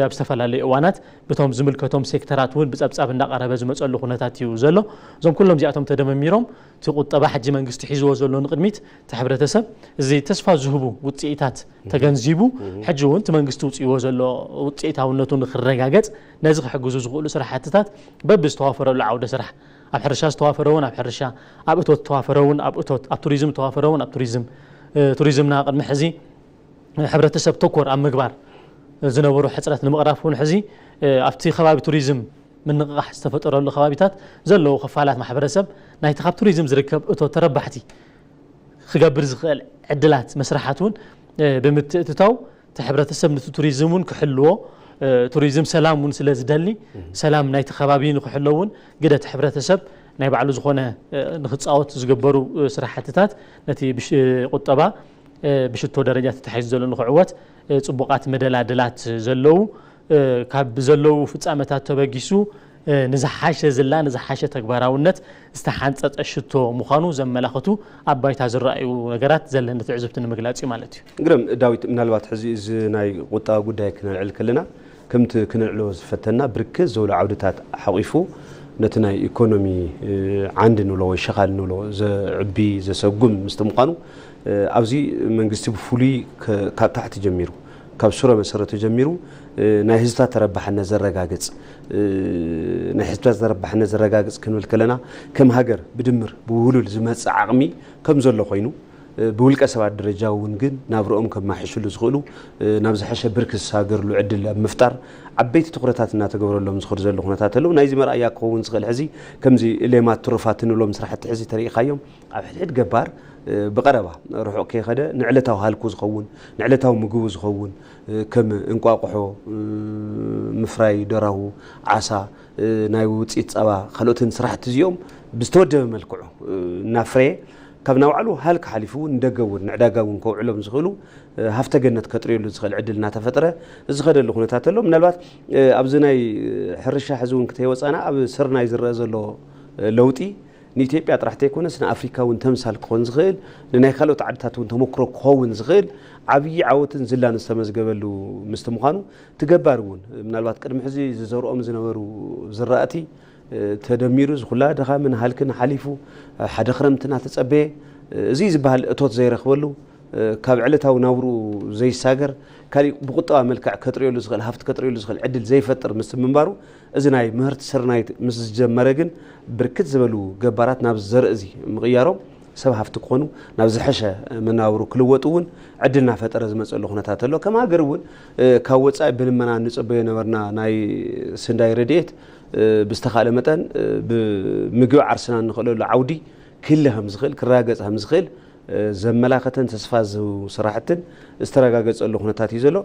ኣብ ዝተፈላለዩ እዋናት ብቶም ዝምልከቶም ሴክተራት እውን ብፀብፃብ እንዳቀረበ ዝመፀሉ ኩነታት እዩ ዘሎ። እዞም ኩሎም እዚኣቶም ተደመሚሮም እቲ ቁጠባ ሕጂ መንግስቲ ሒዝዎ ዘሎ ንቅድሚት እቲ ሕብረተሰብ እዚ ተስፋ ዝህቡ ውፅኢታት ተገንዚቡ ሕጂ እውን እቲ መንግስቲ ውፅእዎ ዘሎ ውፅኢታውነቱ ንክረጋገፅ ነዚ ክሕግዙ ዝኽእሉ ስራሕትታት በብዝተዋፈረሉ ዓውደ ስራሕ ኣብ ሕርሻ ዝተዋፈረ እውን ኣብ ሕርሻ ኣብ እቶት ዝተዋፈረ እውን ኣብ እቶት ኣብ ቱሪዝም ዝተዋፈረ እውን ኣብ ቱሪዝም ቱሪዝምና ቅድሚ ሕዚ ሕብረተሰብ ተኮር ኣብ ምግባር ዝነበሩ ሕፅረት ንምቕራፍ እውን ሕዚ ኣብቲ ከባቢ ቱሪዝም ምንቕቓሕ ዝተፈጠረሉ ከባቢታት ዘለዉ ክፋላት ማሕበረሰብ ናይቲ ካብ ቱሪዝም ዝርከብ እቶት ተረባሕቲ ክገብር ዝኽእል ዕድላት መስራሓት እውን ብምትእትታው እቲ ሕብረተሰብ ነቲ ቱሪዝም እውን ክሕልዎ ቱሪዝም ሰላም እውን ስለ ዝደሊ ሰላም ናይቲ ከባቢ ንክሕሎ እውን ግደ እቲ ሕብረተሰብ ናይ ባዕሉ ዝኾነ ንክፃወት ዝግበሩ ስራሕትታት ነቲ ቁጠባ ብሽቶ ደረጃ ተታሒዙ ዘሎ ንክዕወት ፅቡቓት መደላድላት ዘለዉ ካብ ዘለዉ ፍፃመታት ተበጊሱ ንዝሓሸ ዝላ ንዝሓሸ ተግባራውነት ዝተሓንፀፀ ሽቶ ምዃኑ ዘመላኽቱ ኣብ ባይታ ዝረኣዩ ነገራት ዘለኒ ትዕዝብቲ ንምግላፅ እዩ ማለት እዩ። ግርም ዳዊት፣ ምናልባት ሕዚ እዚ ናይ ቁጠባ ጉዳይ ክነልዕል ከለና ከምቲ ክነልዕሎ ዝፈተና ብርክት ዝበሉ ዓውድታት ሓቂፉ ነቲ ናይ ኢኮኖሚ ዓንዲ ንብሎ ወይ ሸኻል ንብሎ ዘዕቢ ዘሰጉም ምስቲ ምዃኑ ኣብዚ መንግስቲ ብፍሉይ ካብ ታሕቲ ጀሚሩ ካብ ሱረ መሰረቱ ጀሚሩ ናይ ህዝብታት ተረባሕነት ዘረጋግፅ ናይ ህዝብታት ተረባሕነት ዘረጋግፅ ክንብል ከለና ከም ሃገር ብድምር ብውህሉል ዝመፅእ ዓቕሚ ከም ዘሎ ኮይኑ ብውልቀ ሰባት ደረጃ እውን ግን ናብርኦም ከማሕሽሉ ዝኽእሉ ናብ ዝሐሸ ብርክ ዝሳገርሉ ዕድል ኣብ ምፍጣር ዓበይቲ ትኩረታት እናተገብረሎም ዝኽዱ ዘሎ ኩነታት ኣለዉ። ናይዚ መርኣያ ክኸውን ዝኽእል ሕዚ ከምዚ ሌማት ትሩፋት እንብሎም ስራሕቲ ሕዚ ተሪኢኻዮም ኣብ ሕድሕድ ገባር ብቐረባ ርሑቕ ከይኸደ ንዕለታዊ ሃልኩ ዝኸውን፣ ንዕለታዊ ምግቡ ዝኸውን፣ ከም እንቋቑሖ ምፍራይ፣ ደራሁ፣ ዓሳ፣ ናይ ውፅኢት ፀባ፣ ካልኦትን ስራሕቲ እዚኦም ብዝተወደበ መልክዑ እናፍረየ፣ ካብ ናባዕሉ ሃልኪ ሓሊፉ እውን ንደገ እውን ንዕዳጋ እውን ከውዕሎም ዝኽእሉ ሃፍተ ገነት ከጥርየሉ ዝኽእል ዕድል እናተፈጥረ ዝኸደሉ ኩነታት ኣሎ። ምናልባት ኣብዚ ናይ ሕርሻ ሕዚ እውን ክተይወፃና ኣብ ስርናይ ዝረአ ዘሎ ለውጢ ንኢትዮጵያ ጥራሕ ተይኮነስ ንኣፍሪካ እውን ተምሳል ክኾን ዝኽእል፣ ንናይ ካልኦት ዓድታት እውን ተመክሮ ክኸውን ዝኽእል ዓብዪ ዓወትን ዝላን ዝተመዝገበሉ ምስቲ ምዃኑ፣ እቲ ገባር እውን ምናልባት ቅድሚ ሕዚ ዝዘርኦም ዝነበሩ ዝራእቲ ተደሚሩ ዝኹላ ድኻምን ሃልክን ሓሊፉ ሓደ ክረምቲ እናተጸበየ እዚ ዝበሃል እቶት ዘይረኽበሉ ካብ ዕለታዊ ናብርኡ ዘይሳገር ካሊእ ብቁጠባ መልክዕ ከጥርየሉ ዝኽእል ሃፍቲ ከጥርየሉ ዝኽእል ዕድል ዘይፈጥር ምስ ምንባሩ እዚ ናይ ምህርቲ ስርናይ ምስ ዝጀመረ ግን ብርክት ዝበሉ ገባራት ናብ ዘርእዚ ምቕያሮም ሰብ ሃፍቲ ክኾኑ ናብ ዝሐሸ መናብሩ ክልወጡ እውን ዕድል እናፈጠረ ዝመፀሉ ኩነታት ኣሎ። ከም ሃገር እውን ካብ ወፃኢ ብልመና ንፅበዮ ነበርና ናይ ስንዳይ ረድኤት ብዝተኻእለ መጠን ብምግቢ ዓርስና እንኽእለሉ ዓውዲ ክህለ ከም ዝኽእል ክረጋገፅ ከም ዝኽእል ዘመላኸተን ተስፋ ዝህቡ ስራሕትን ዝተረጋገፀሉ ኩነታት እዩ ዘሎ።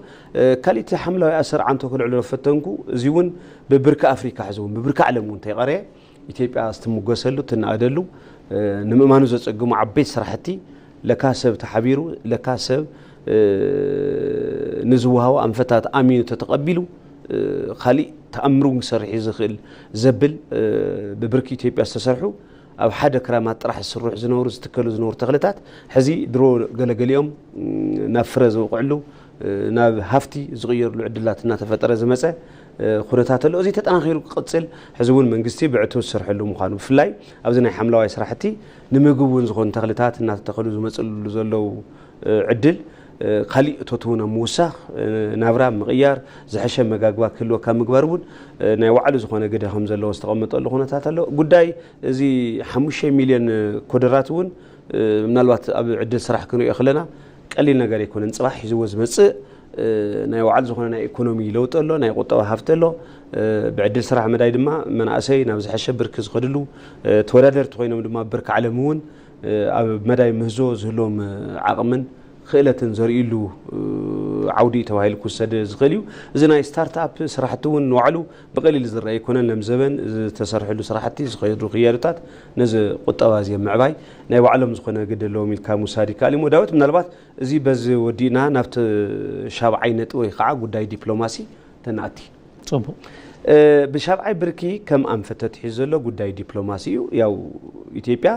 ካሊእቲ ሓምለዋይ ኣሰር ዓንቶ ክልዕሎ ፈተንኩ እዚ እውን ብብርኪ ኣፍሪካ ሕዚ እውን ብብርኪ ዓለም እውን ተይቀረየ ኢትዮጵያ ዝትምጎሰሉ ትናኣደሉ ንምእማኑ ዘፀግሙ ዓበይቲ ስራሕቲ ለካ ሰብ ተሓቢሩ ለካ ሰብ ንዝወሃቦ ኣንፈታት ኣሚኑ ተተቐቢሉ ካሊእ ተኣምር እውን ክሰርሕ እዩ ዝኽእል ዘብል ብብርኪ ኢትዮጵያ ዝተሰርሑ ኣብ ሓደ ክራማት ጥራሕ ዝስርሑ ዝነበሩ ዝትከሉ ዝነበሩ ተኽልታት ሕዚ ድሮ ገለገሊኦም ናብ ፍረ ዝብቕዕሉ ናብ ሃፍቲ ዝቕየርሉ ዕድላት እናተፈጠረ ዝመፀ ኩነታት ኣሎ። እዚ ተጠናኺሩ ክቕፅል ሕዚ እውን መንግስቲ ብዕቱብ ዝሰርሐሉ ምዃኑ ብፍላይ ኣብዚ ናይ ሓምለዋይ ስራሕቲ ንምግቢ እውን ዝኾኑ ተኽልታት እናተተኸሉ ዝመፅሉ ዘለዉ ዕድል ካሊእ እቶት እውን ኣብ ምውሳኽ ናብራ ምቕያር ዝሐሸ መጋግባ ክህልወካ ምግባር እውን ናይ ባዕሉ ዝኾነ ግደ ከም ዘለዎ ዝተቐመጠሉ ኩነታት ኣሎ። ጉዳይ እዚ ሓሙሽተ ሚልዮን ኮደራት እውን ምናልባት ኣብ ዕድል ስራሕ ክንሪኦ ከለና ቀሊል ነገር ኣይኮነን። ፅባሕ ሒዝዎ ዝመፅእ ናይ ባዕሉ ዝኾነ ናይ ኢኮኖሚ ለውጢ ኣሎ፣ ናይ ቁጠባ ሃፍቲ ኣሎ። ብዕድል ስራሕ መዳይ ድማ መናእሰይ ናብ ዝሐሸ ብርኪ ዝኸድሉ ተወዳደርቲ ኮይኖም ድማ ብርኪ ዓለም እውን ኣብ መዳይ ምህዞ ዝህልዎም ዓቕምን ክእለትን ዘርእሉ ዓውዲ ተባሂሉ ክውሰድ ዝኽእል እዩ። እዚ ናይ ስታርትኣፕ ስራሕቲ እውን ንባዕሉ ብቐሊል ዝረአ ኣይኮነን። ለም ዘበን ዝተሰርሕሉ ስራሕቲ ዝኸዱ ክያዶታት ነዚ ቁጠባ እዚ ምዕባይ ናይ ባዕሎም ዝኾነ ግደ ኣለዎም ኢልካ ምውሳድ ይከኣል እዩ። ዳዊት ምናልባት እዚ በዚ ወዲእና ናብቲ ሻብዓይ ነጥቢ ወይ ከዓ ጉዳይ ዲፕሎማሲ ተናእቲ። ፅቡቅ። ብሻብዓይ ብርኪ ከም ኣንፈት ተትሒዙ ዘሎ ጉዳይ ዲፕሎማሲ እዩ። ያው ኢትዮጵያ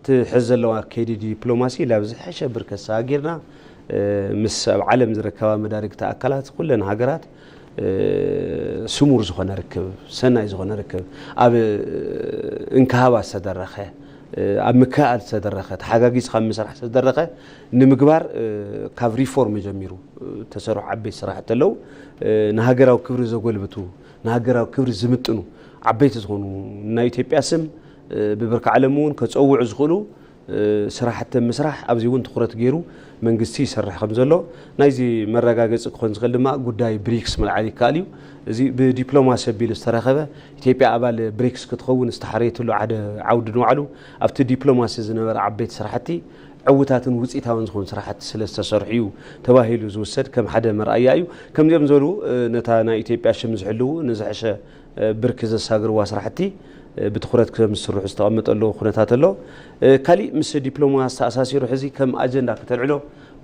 ትሕዝ ዘለዋ ከይዲ ዲፕሎማሲ ላብ ዝሐሸ ብርከት ሰጋጊርና ምስ ኣብ ዓለም ዝረከባ መዳርግቲ ኣካላት ኩለን ሃገራት ስሙር ዝኾነ ርክብ ሰናይ ዝኾነ ርክብ ኣብ እንክሃባ ዝተደረኸ ኣብ ምክእኣል ዝተደረኸ ተሓጋጊዝካ ምስራሕ ዝተደረኸ ንምግባር ካብ ሪፎርም ጀሚሩ ተሰርሑ ዓበይቲ ስራሕቲ ኣለዉ። ንሃገራዊ ክብሪ ዘጎልብቱ ንሃገራዊ ክብሪ ዝምጥኑ ዓበይቲ ዝኾኑ ናይ ኢትዮጵያ ስም ብብርኪ ዓለም እውን ከፀውዑ ዝኽእሉ ስራሕቲ ምስራሕ ኣብዚ እውን ትኹረት ገይሩ መንግስቲ ይሰርሕ ከም ዘሎ ናይዚ መረጋገፂ ክኾን ዝኽእል ድማ ጉዳይ ብሪክስ ምልዓል ይከኣል እዩ። እዚ ብዲፕሎማሲ ኣቢሉ ዝተረኸበ ኢትዮጵያ ኣባል ብሪክስ ክትኸውን ዝተሓረየትሉ ሓደ ዓውዲ ንባዕሉ ኣብቲ ዲፕሎማሲ ዝነበረ ዓበይቲ ስራሕቲ ዕውታትን ውፅኢታውን ዝኾኑ ስራሕቲ ስለ ዝተሰርሑ እዩ ተባሂሉ ዝውሰድ ከም ሓደ መርኣያ እዩ። ከምዚኦም ዝበሉ ነታ ናይ ኢትዮጵያ ሽም ዝሕልዉ ንዝሐሸ ብርኪ ዘሳግርዋ ስራሕቲ ብትኹረት ከም ዝስርሑ ዝተቐመጠሉ ኩነታት ኣሎ። ካሊእ ምስ ዲፕሎማሲ ተኣሳሲሩ ሕዚ ከም ኣጀንዳ ከተልዕሎ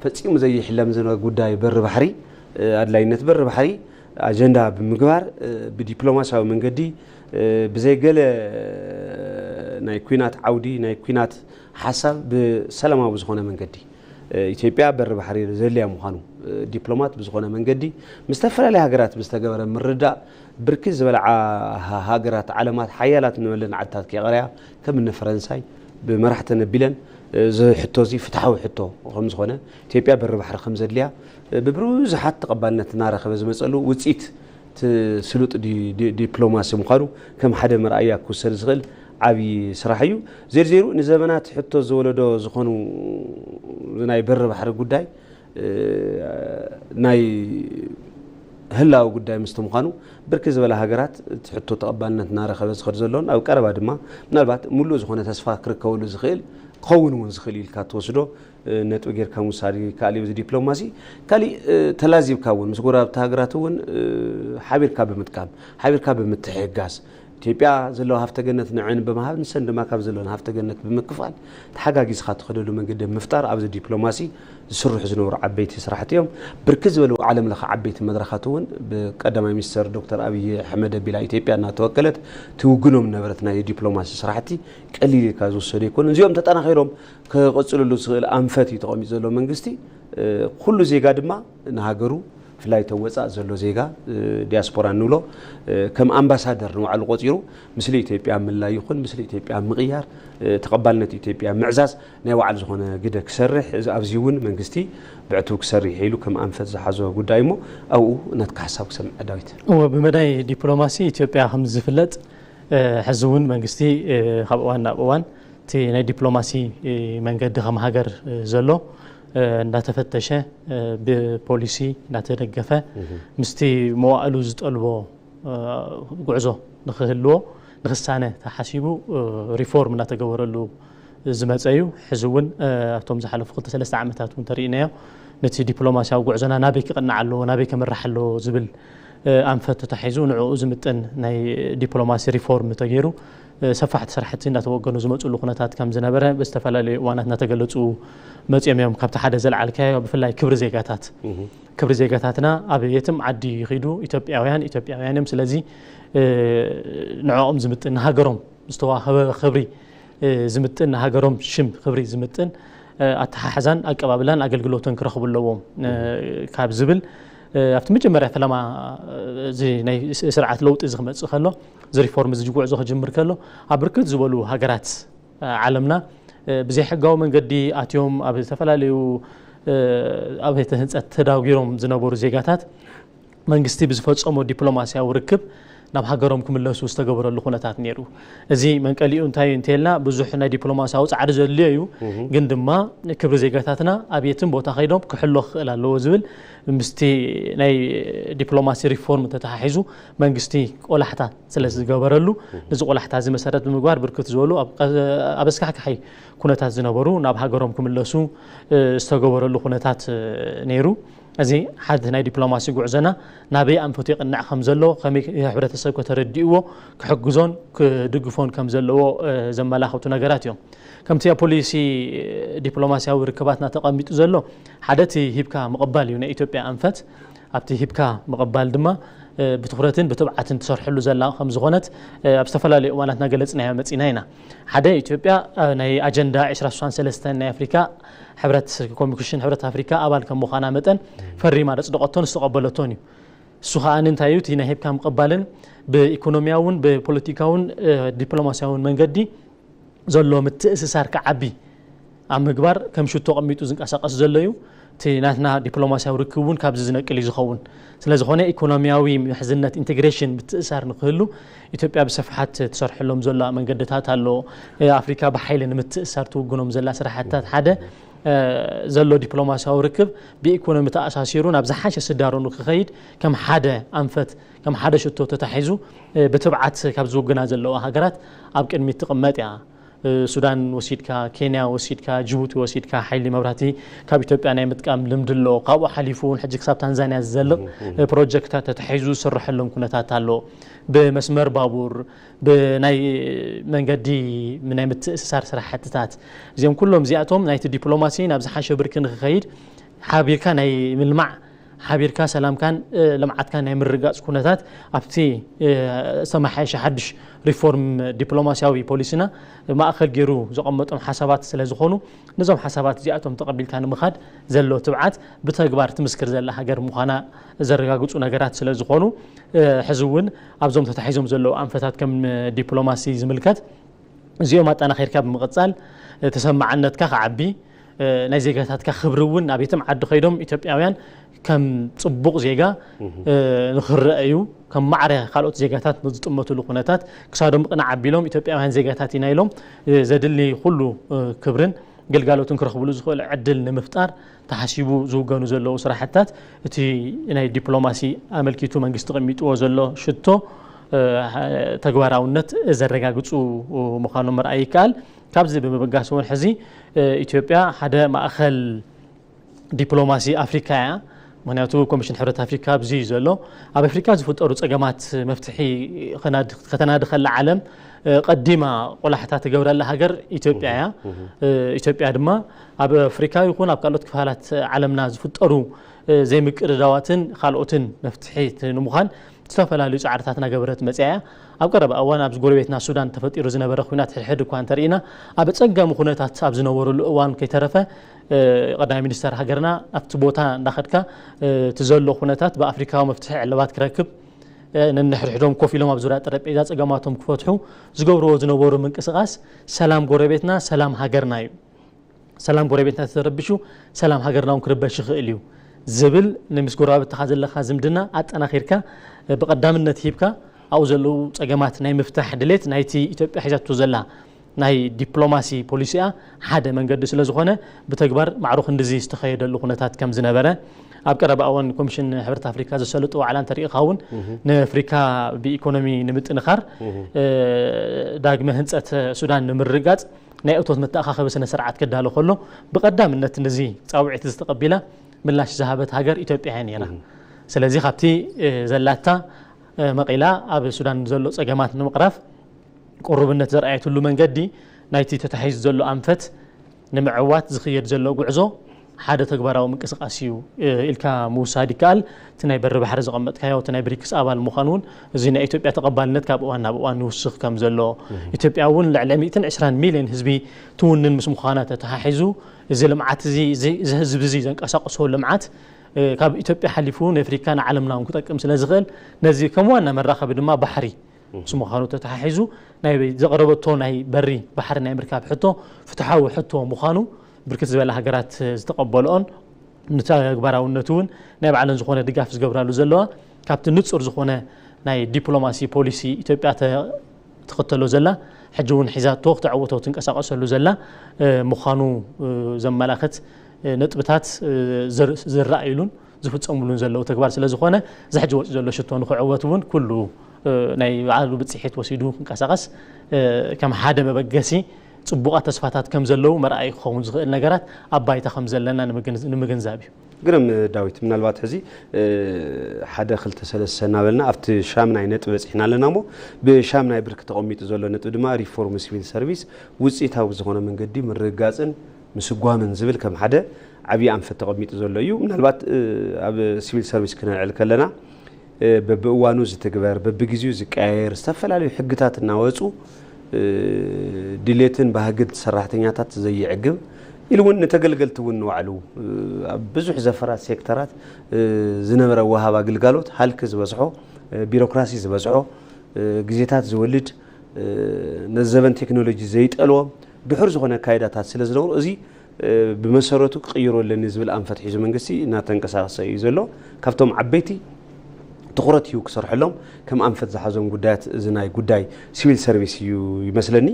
ፈፂሙ ዘይሕለም ዝነበረ ጉዳይ በሪ ባሕሪ ኣድላይነት በሪ ባሕሪ ኣጀንዳ ብምግባር ብዲፕሎማሲያዊ መንገዲ ብዘይገለ ናይ ኲናት ዓውዲ ናይ ኲናት ሓሳብ ብሰላማዊ ዝኾነ መንገዲ ኢትዮጵያ በሪ ባሕሪ ዘድልያ ምዃኑ ዲፕሎማት ብዝኾነ መንገዲ ምስ ዝተፈላለዩ ሃገራት ብዝተገበረ ምርዳእ ብርክት ዝበላ ሃገራት ዓለማት ሓያላት ንበለን ዓድታት ከይቐረያ ከም እነ ፈረንሳይ ብመራሕተን ኣቢለን እዚ ሕቶ እዚ ፍትሓዊ ሕቶ ከም ዝኾነ ኢትዮጵያ በሪ ባሕሪ ከም ዘድልያ ብብዙሓት ተቐባልነት እናረኸበ ዝመፀሉ ውፅኢት ስሉጥ ዲፕሎማሲ ምዃኑ ከም ሓደ መርኣያ ክውሰድ ዝኽእል ዓብዪ ስራሕ እዩ። ዜርዜሩ ንዘመናት ሕቶ ዝወለዶ ዝኾኑ ናይ በሪ ባሕሪ ጉዳይ ናይ ህላዊ ጉዳይ ምስቲ ምዃኑ፣ ብርክት ዝበላ ሃገራት እቲ ሕቶ ተቐባልነት እናረኸበ ዝኸድ ዘሎን ኣብ ቀረባ ድማ ምናልባት ምሉእ ዝኾነ ተስፋ ክርከበሉ ዝኽእል ክኸውን እውን ዝኽእል ኢልካ ትወስዶ ነጥቢ ጌርካ ምውሳድ ይከኣል እዩ። እዚ ዲፕሎማሲ ካሊእ ተላዚብካ እውን ምስ ጎረባብቲ ሃገራት እውን ሓቢርካ ብምጥቃም ሓቢርካ ብምትሕግጋዝ ኢትዮጵያ ዘለዋ ሃፍተ ገነት ንዐን ብምሃብ ንሰን ድማ ካብ ዘለወን ሃፍተ ገነት ብምክፋል ተሓጋጊዝካ ትኸደሉ መንገዲ ምፍጣር ኣብዚ ዲፕሎማሲ ዝስርሑ ዝነበሩ ዓበይቲ ስራሕቲ እዮም። ብርክት ዝበሉ ዓለም ለኸ ዓበይቲ መድረኻት እውን ብቀዳማይ ሚኒስተር ዶክተር ኣብይ ኣሕመድ ኣቢላ ኢትዮጵያ እናተወከለት ትውግኖም ነበረት ናይ ዲፕሎማሲ ስራሕቲ ቀሊል ኢልካ ዝወሰዱ ኣይኮኑን። እዚኦም ተጠናኺሮም ክቕፅልሉ ዝኽእል ኣንፈት እዩ ተቐሚጡ ዘሎ መንግስቲ። ኩሉ ዜጋ ድማ ንሃገሩ ብፍላይ ተወፃእ ዘሎ ዜጋ ዲያስፖራ እንብሎ ከም ኣምባሳደር ንባዕሉ ቆፂሩ ምስሊ ኢትዮጵያ ምላይ ይኹን ምስሊ ኢትዮጵያ ምቕያር ተቐባልነት ኢትዮጵያ ምዕዛዝ ናይ ባዕሉ ዝኾነ ግደ ክሰርሕ ኣብዚ እውን መንግስቲ ብዕቱብ ክሰርሕ ኢሉ ከም ኣንፈት ዝሓዞ ጉዳይ እሞ ኣብኡ ናትካ ሓሳብ ክሰምዕ ዳዊት። እወ ብመዳይ ዲፕሎማሲ ኢትዮጵያ ከም ዝፍለጥ ሕዚ እውን መንግስቲ ካብ እዋን ናብ እዋን እቲ ናይ ዲፕሎማሲ መንገዲ ከም ሃገር ዘሎ እንዳተፈተሸ ብፖሊሲ እንዳተደገፈ ምስቲ መዋእሉ ዝጠልቦ ጉዕዞ ንክህልዎ ንክሳነ ተሓሲቡ ሪፎርም እናተገበረሉ ዝመፀ እዩ። ሕዚ እውን ኣብቶም ዝሓለፉ ክልተ ሰለስተ ዓመታት እውን ተሪእናዮ ነቲ ዲፕሎማሲያዊ ጉዕዞና ናበይ ክቕናዕ ኣለዎ ናበይ ከምራሕ ኣለዎ ዝብል ኣንፈት ተታሒዙ ንዕኡ ዝምጥን ናይ ዲፕሎማሲ ሪፎርም ተገይሩ ሰፋሕቲ ስራሕቲ እናተወገኑ ዝመፅሉ ኩነታት ከም ዝነበረ ብዝተፈላለዩ እዋናት እናተገለፁ መፅኦም እዮም። ካብቲ ሓደ ዘልዓልካዮ ብፍላይ ክብሪ ዜጋታት ክብሪ ዜጋታትና ኣብ የትም ዓዲ ይኺዱ ኢትዮጵያውያን ኢትዮጵያውያን እዮም። ስለዚ ንዕኦም ዝምጥን ንሃገሮም ዝተዋህበ ክብሪ ዝምጥን ንሃገሮም ሽም ክብሪ ዝምጥን ኣተሓሕዛን ኣቀባብላን ኣገልግሎትን ክረኽቡ ኣለዎም ካብ ዝብል ኣብቲ መጀመርያ ፈለማ እዚ ናይ ስርዓት ለውጢ እዚ ክመፅእ ከሎ እዚ ሪፎርም እዚ ጉዕዞ ክጅምር ከሎ ኣብ ብርክት ዝበሉ ሃገራት ዓለምና ብዘይሕጋዊ መንገዲ ኣትዮም ኣብ ዝተፈላለዩ ኣብያተ ህንፀት ተዳጒሮም ዝነበሩ ዜጋታት መንግስቲ ብዝፈፀሞ ዲፕሎማሲያዊ ርክብ ናብ ሃገሮም ክምለሱ ዝተገበረሉ ኩነታት ነይሩ። እዚ መንቀሊኡ እንታይ እዩ እንተልና ብዙሕ ናይ ዲፕሎማሲያዊ ፃዕሪ ዘድልዮ እዩ። ግን ድማ ክብሪ ዜጋታትና ኣብ የትን ቦታ ከይዶም ክሕሎ ክኽእል ኣለዎ ዝብል ምስቲ ናይ ዲፕሎማሲ ሪፎርም ተተሓሒዙ መንግስቲ ቆላሕታ ስለ ዝገበረሉ ነዚ ቆላሕታ እዚ መሰረት ብምግባር ብርክት ዝበሉ ኣብ ኣስካሕካሒ ኩነታት ዝነበሩ ናብ ሃገሮም ክምለሱ ዝተገበረሉ ኩነታት ነይሩ። እዚ ሓንቲ ናይ ዲፕሎማሲ ጉዕዞና ናበይ ኣንፈቱ ይቕንዕ ከም ዘሎ ከመይ ሕብረተሰብ ከተረድእዎ ክሕግዞን ክድግፎን ከም ዘለዎ ዘመላኽቱ ነገራት እዮም። ከምቲ ኣብ ፖሊሲ ዲፕሎማሲያዊ ርክባትና ተቐሚጡ ዘሎ ሓደ እቲ ሂብካ ምቕባል እዩ ናይ ኢትዮጵያ ኣንፈት። ኣብቲ ሂብካ ምቕባል ድማ ብትኹረትን ብትብዓትን ትሰርሐሉ ዘላ ከም ዝኾነት ኣብ ዝተፈላለዩ እዋናት እናገለፅናዮ መፂና ኢና። ሓደ ኢትዮጵያ ናይ ኣጀንዳ ዕስራ ስሳን ሰለስተን ናይ ኣፍሪካ ሕብረት ኮሚሽን ሕብረት ኣፍሪካ ኣባል ከም ምዃና መጠን ፈሪማ ዘፅደቐቶን ዝተቐበለቶን እዩ። እሱ ከዓ እንታይ እዩ እቲ ናይ ሂብካ ምቕባልን ብኢኮኖሚያውን ብፖለቲካውን ዲፕሎማሲያውን መንገዲ ዘሎ ምትእስሳር ክዓቢ ኣብ ምግባር ከም ሽቶ ቀሚጡ ዝንቀሳቀስ ዘሎ እዩ። እቲ ናትና ዲፕሎማሲያዊ ርክብ እውን ካብዚ ዝነቅል እዩ ዝኸውን። ስለዝኾነ ኢኮኖሚያዊ ምሕዝነት ኢንቴግሬሽን ምትእሳር ንክህሉ ኢትዮጵያ ብስፍሓት ትሰርሐሎም ዘላ መንገድታት ኣሎ። ኣፍሪካ ብሓይሊ ንምትእሳር ትውግኖም ዘላ ስራሕትታት ሓደ ዘሎ ዲፕሎማሲያዊ ርክብ ብኢኮኖሚ ተኣሳሲሩ ናብ ዝሓሸ ስዳሮ ንክኸይድ ከም ሓደ ኣንፈት ከም ሓደ ሽቶ ተታሒዙ ብትብዓት ካብ ዝውግና ዘለዋ ሃገራት ኣብ ቅድሚት ትቕመጥ እያ። ሱዳን ወሲድካ፣ ኬንያ ወሲድካ፣ ጅቡቲ ወሲድካ ሓይሊ መብራህቲ ካብ ኢትዮጵያ ናይ ምጥቃም ልምዲ ኣሎ። ካብኡ ሓሊፉ እውን ሕጂ ክሳብ ታንዛንያ ዝዘልቕ ፕሮጀክትታት ተታሒዙ ዝስረሐሎም ኩነታት ኣሎ። ብመስመር ባቡር፣ ብናይ መንገዲ ናይ ምትእስሳር ስራሕትታት እዚኦም ኩሎም እዚኣቶም ናይቲ ዲፕሎማሲ ናብ ዝሓሸ ብርኪ ንክኸይድ ሓቢርካ ናይ ምልማዕ ሓቢርካ ሰላምካን ልምዓትካን ናይ ምርግጋፅ ኩነታት ኣብቲ ዝተመሓየሸ ሓዱሽ ሪፎርም ዲፕሎማሲያዊ ፖሊሲና ማእኸል ገይሩ ዘቐመጦም ሓሳባት ስለ ዝኾኑ ነዞም ሓሳባት እዚኣቶም ተቐቢልካ ንምኻድ ዘሎ ትብዓት ብተግባር ትምስክር ዘላ ሃገር ምዃና ዘረጋግፁ ነገራት ስለ ዝኾኑ ሕዚ እውን ኣብዞም ተታሒዞም ዘለዉ ኣንፈታት ከም ዲፕሎማሲ ዝምልከት እዚኦም ኣጠናኺርካ ብምቕፃል ተሰማዕነትካ ክዓቢ ናይ ዜጋታትካ ክብሪ እውን ኣብ የትም ዓዲ ከይዶም ኢትዮጵያውያን ከም ፅቡቕ ዜጋ ንክረአዩ ከም ማዕረ ካልኦት ዜጋታት ዝጥመትሉ ኩነታት ክሳዶም ቅንዕ ኣቢሎም ኢትዮጵያውያን ዜጋታት ኢና ኢሎም ዘድሊ ኩሉ ክብርን ግልጋሎትን ክረኽብሉ ዝኽእል ዕድል ንምፍጣር ተሓሲቡ ዝውገኑ ዘለዉ ስራሕታት፣ እቲ ናይ ዲፕሎማሲ ኣመልኪቱ መንግስቲ ቀሚጥዎ ዘሎ ሽቶ ተግባራውነት ዘረጋግፁ ምዃኑ ምርኣይ ይከኣል። ካብዚ ብምብጋስ እውን ሕዚ ኢትዮጵያ ሓደ ማእኸል ዲፕሎማሲ ኣፍሪካ እያ። ምክንያቱ ኮሚሽን ሕብረት ኣፍሪካ ኣብዚ እዩ ዘሎ። ኣብ ኣፍሪካ ዝፍጠሩ ፀገማት መፍትሒ ከተናዲ ከላ ዓለም ቀዲማ ቆላሕታ ትገብረላ ሃገር ኢትዮጵያ እያ። ኢትዮጵያ ድማ ኣብ ኣፍሪካ ይኹን ኣብ ካልኦት ክፋላት ዓለምና ዝፍጠሩ ዘይምቅድዳዋትን ካልኦትን መፍትሒ ንምዃን ዝተፈላለዩ ፃዕርታት እናገበረት መፅያ እያ። ኣብ ቀረባ እዋን ኣብዚ ጎረቤትና ሱዳን ተፈጢሩ ዝነበረ ኩናት ሕድሕድ እኳ እንተርኢና፣ ኣብ ኣፀጋሚ ኩነታት ኣብ ዝነበሩሉ እዋን ከይተረፈ ቀዳማይ ሚኒስተር ሃገርና ኣብቲ ቦታ እንዳኸድካ እቲ ዘሎ ኩነታት ብኣፍሪካዊ መፍትሒ ዕልባት ክረክብ፣ ነንሕድሕዶም ኮፍ ኢሎም ኣብ ዙርያ ጠረጴዛ ፀገማቶም ክፈትሑ ዝገብርዎ ዝነበሩ ምንቅስቃስ ሰላም ጎረቤትና ሰላም ሃገርና እዩ። ሰላም ጎረቤትና ተረቢሹ ሰላም ሃገርና እውን ክርበሽ ይኽእል እዩ ዝብል፣ ንምስ ጎረባብትኻ ዘለካ ዝምድና ኣጠናኺርካ ብቐዳምነት ሂብካ ኣብኡ ዘለዉ ፀገማት ናይ ምፍታሕ ድሌት ናይቲ ኢትዮጵያ ሒዛቶ ዘላ ናይ ዲፕሎማሲ ፖሊሲኣ ሓደ መንገዲ ስለ ዝኾነ ብተግባር ማዕሩ ክንድዚ ዝተኸየደሉ ኩነታት ከም ዝነበረ ኣብ ቀረባ እዋን ኮሚሽን ሕብረት ኣፍሪካ ዘሰለጦ ዋዕላ እንተሪኢኻ እውን ንኣፍሪካ ብኢኮኖሚ ንምጥንኻር ዳግመ ህንፀት ሱዳን ንምርግጋፅ ናይ እቶት መተኣኻኸቢ ስነ ስርዓት ክዳሎ ከሎ ብቐዳምነት ነዚ ፃውዒት ዝተቐቢላ ምላሽ ዝሃበት ሃገር ኢትዮጵያ እያ ነይራ። ስለዚ ካብቲ ዘላታ መቒላ ኣብ ሱዳን ዘሎ ፀገማት ንምቕራፍ ቅሩብነት ዘርኣየትሉ መንገዲ ናይቲ ተታሒዙ ዘሎ ኣንፈት ንምዕዋት ዝኽየድ ዘሎ ጉዕዞ ሓደ ተግባራዊ ምንቅስቃስ እዩ ኢልካ ምውሳድ ይከኣል። እቲ ናይ በሪ ባሕሪ ዘቐመጥካዮ እቲ ናይ ብሪክስ ኣባል ምዃኑ እውን እዚ ናይ ኢትዮጵያ ተቐባልነት ካብ እዋን ናብ እዋን ይውስኽ ከም ዘሎ ኢትዮጵያ እውን ልዕሊ ሚእትን ዕስራን ሚልዮን ህዝቢ ትውንን ምስ ምዃና ተተሓሒዙ እዚ ልምዓት እዚ እዚ ህዝቢ እዚ ዘንቀሳቅሶ ልምዓት ካብ ኢትዮጵያ ሓሊፉ ንኣፍሪካ ንዓለምና እውን ክጠቅም ስለ ዝኽእል ነዚ ከም ዋና መራኸቢ ድማ ባሕሪ ምስ ምዃኑ ተተሓሒዙ ናይ ዘቕረበቶ ናይ በሪ ባሕሪ ናይ ምርካብ ሕቶ ፍትሓዊ ሕቶ ምዃኑ ብርክት ዝበላ ሃገራት ዝተቐበልኦን ንተግባራውነቱ እውን ናይ ባዕለን ዝኾነ ድጋፍ ዝገብራሉ ዘለዋ ካብቲ ንፁር ዝኾነ ናይ ዲፕሎማሲ ፖሊሲ ኢትዮጵያ ትኽተሎ ዘላ ሕጂ እውን ሒዛቶ ክተዕወቶ ትንቀሳቀሰሉ ዘላ ምዃኑ ዘመላኽት ነጥብታት ዝረኣዩሉን ዝፍፀሙሉን ዘለዉ ተግባር ስለ ዝኾነ እዚ ሕጂ ወፂኡ ዘሎ ሽቶ ንክዕወት እውን ኩሉ ናይ ባዕሉ ብፅሒት ወሲዱ ክንቀሳቀስ ከም ሓደ መበገሲ ፅቡቓት ተስፋታት ከም ዘለዉ መርኣይ ክኸውን ዝኽእል ነገራት ኣብ ባይታ ከም ዘለና ንምግንዛብ እዩ። ግርም ዳዊት፣ ምናልባት ሕዚ ሓደ ክልተ ሰለስተ እናበልና ኣብቲ ሻምናይ ነጥቢ በፂሕና ኣለና እሞ ብሻምናይ ብርኪ ተቐሚጡ ዘሎ ነጥቢ ድማ ሪፎርም ሲቪል ሰርቪስ ውፅኢታዊ ብዝኾነ መንገዲ ምርግጋፅን ምስጓምን ዝብል ከም ሓደ ዓብዪ ኣንፈት ተቐሚጡ ዘሎ እዩ። ምናልባት ኣብ ሲቪል ሰርቪስ ክነልዕል ከለና በብእዋኑ ዝትግበር በብግዜኡ ዝቀያየር ዝተፈላለዩ ሕግታት እናወፁ ድሌትን ባህግን ሰራሕተኛታት ዘየዕግብ ኢሉ እውን ንተገልገልቲ እውን ንባዕሉ ኣብ ብዙሕ ዘፈራት ሴክተራት ዝነበረ ወሃብ ኣግልጋሎት ሃልኪ ዝበዝሖ ቢሮክራሲ ዝበዝሖ ግዜታት ዝወልድ ነዚ ዘበን ቴክኖሎጂ ዘይጠልቦ ድሑር ዝኾነ ኣካይዳታት ስለ ዝነበሩ እዚ ብመሰረቱ ክቕይሮ ኣለኒ ዝብል ኣንፈት ሒዙ መንግስቲ እናተንቀሳቐሰ እዩ ዘሎ። ካብቶም ዓበይቲ ትኹረት እዩ ክሰርሐሎም ከም ኣንፈት ዝሓዞም ጉዳያት እዚ ናይ ጉዳይ ሲቪል ሰርቪስ እዩ ይመስለኒ።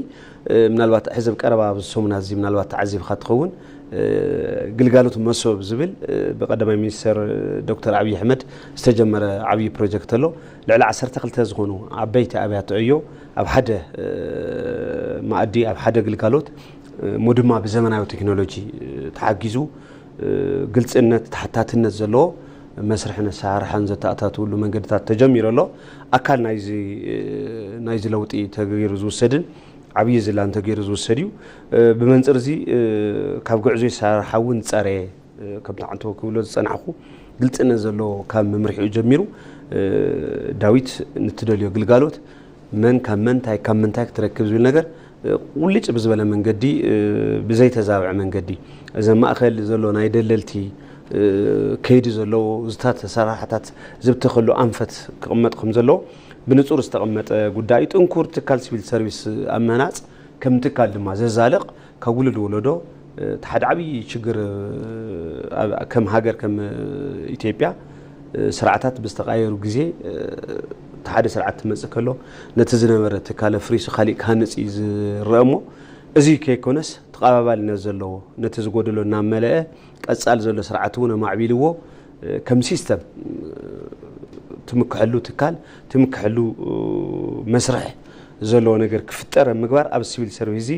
ምናልባት ሕዚ ኣብ ቀረባ ኣብዚ ሰሙናት እዚ ምናልባት ተዓዚብካ ትኸውን ግልጋሎት መሶብ ዝብል ብቀዳማይ ሚኒስተር ዶክተር ኣብይ ኣሕመድ ዝተጀመረ ዓብዪ ፕሮጀክት ኣሎ። ልዕሊ ዓሰርተ ክልተ ዝኾኑ ዓበይቲ ኣብያተ ዕዮ ኣብ ሓደ መኣዲ ኣብ ሓደ ግልጋሎት እሞ ድማ ብዘመናዊ ቴክኖሎጂ ተሓጊዙ ግልፅነት፣ ተሓታትነት ዘለዎ መስርሕን ኣሰራርሓን ዘተኣታትውሉ መንገድታት ተጀሚሩ ኣሎ። ኣካል ናይዚ ለውጢ ተገይሩ ዝውሰድን ዓብዪ ዝላን ተገይሩ ዝውሰድ እዩ። ብመንፅር እዚ ካብ ጉዕዞ ኣሰራርሓ እውን ዝፀረየ ከምቲ ዓንተቦ ክብሎ ዝፀናሕኹ ግልፅነት ዘለዎ ካብ መምርሒኡ ጀሚሩ ዳዊት ንትደልዮ ግልጋሎት መን ካብ መን እንታይ ካብ ምንታይ ክትረክብ ዝብል ነገር ቁልጭ ብዝበለ መንገዲ ብዘይተዛብዐ መንገዲ እዚ ማእኸል ዘሎ ናይ ደለልቲ ከይዲ ዘለዎ ዝታት ኣሰራርሓታት ዝብተኸሉ ኣንፈት ክቕመጥ ከም ዘለዎ ብንፁር ዝተቐመጠ ጉዳይ እዩ። ጥንኩር ትካል ሲቪል ሰርቪስ ኣብ ምህናፅ ከም ትካል ድማ ዘዛልቕ ካብ ውሉድ ወለዶ እቲ ሓደ ዓብዪ ችግር ከም ሃገር ከም ኢትዮጵያ ስርዓታት ብዝተቓየሩ ግዜ እቲ ሓደ ስርዓት ትመፅእ ከሎ ነቲ ዝነበረ ትካል ኣፍሪሱ ካሊእ ክሃንፅ እዩ ዝረአ እሞ እዚ ከይኮነስ ተቐባባልነት ዘለዎ፣ ነቲ ዝጎደሎ እናመለአ ቀጻል ዘሎ ስርዓት እውን ኣማዕቢልዎ፣ እ፣ ከም ሲስተም፣ እ፣ ትምክሐሉ ትካል፣ ትምክሐሉ፣ እ፣ መስርሕ ዘለዎ ነገር ክፍጠር ኣብ ምግባር ኣብ ሲቪል ሰርቪስ እዚ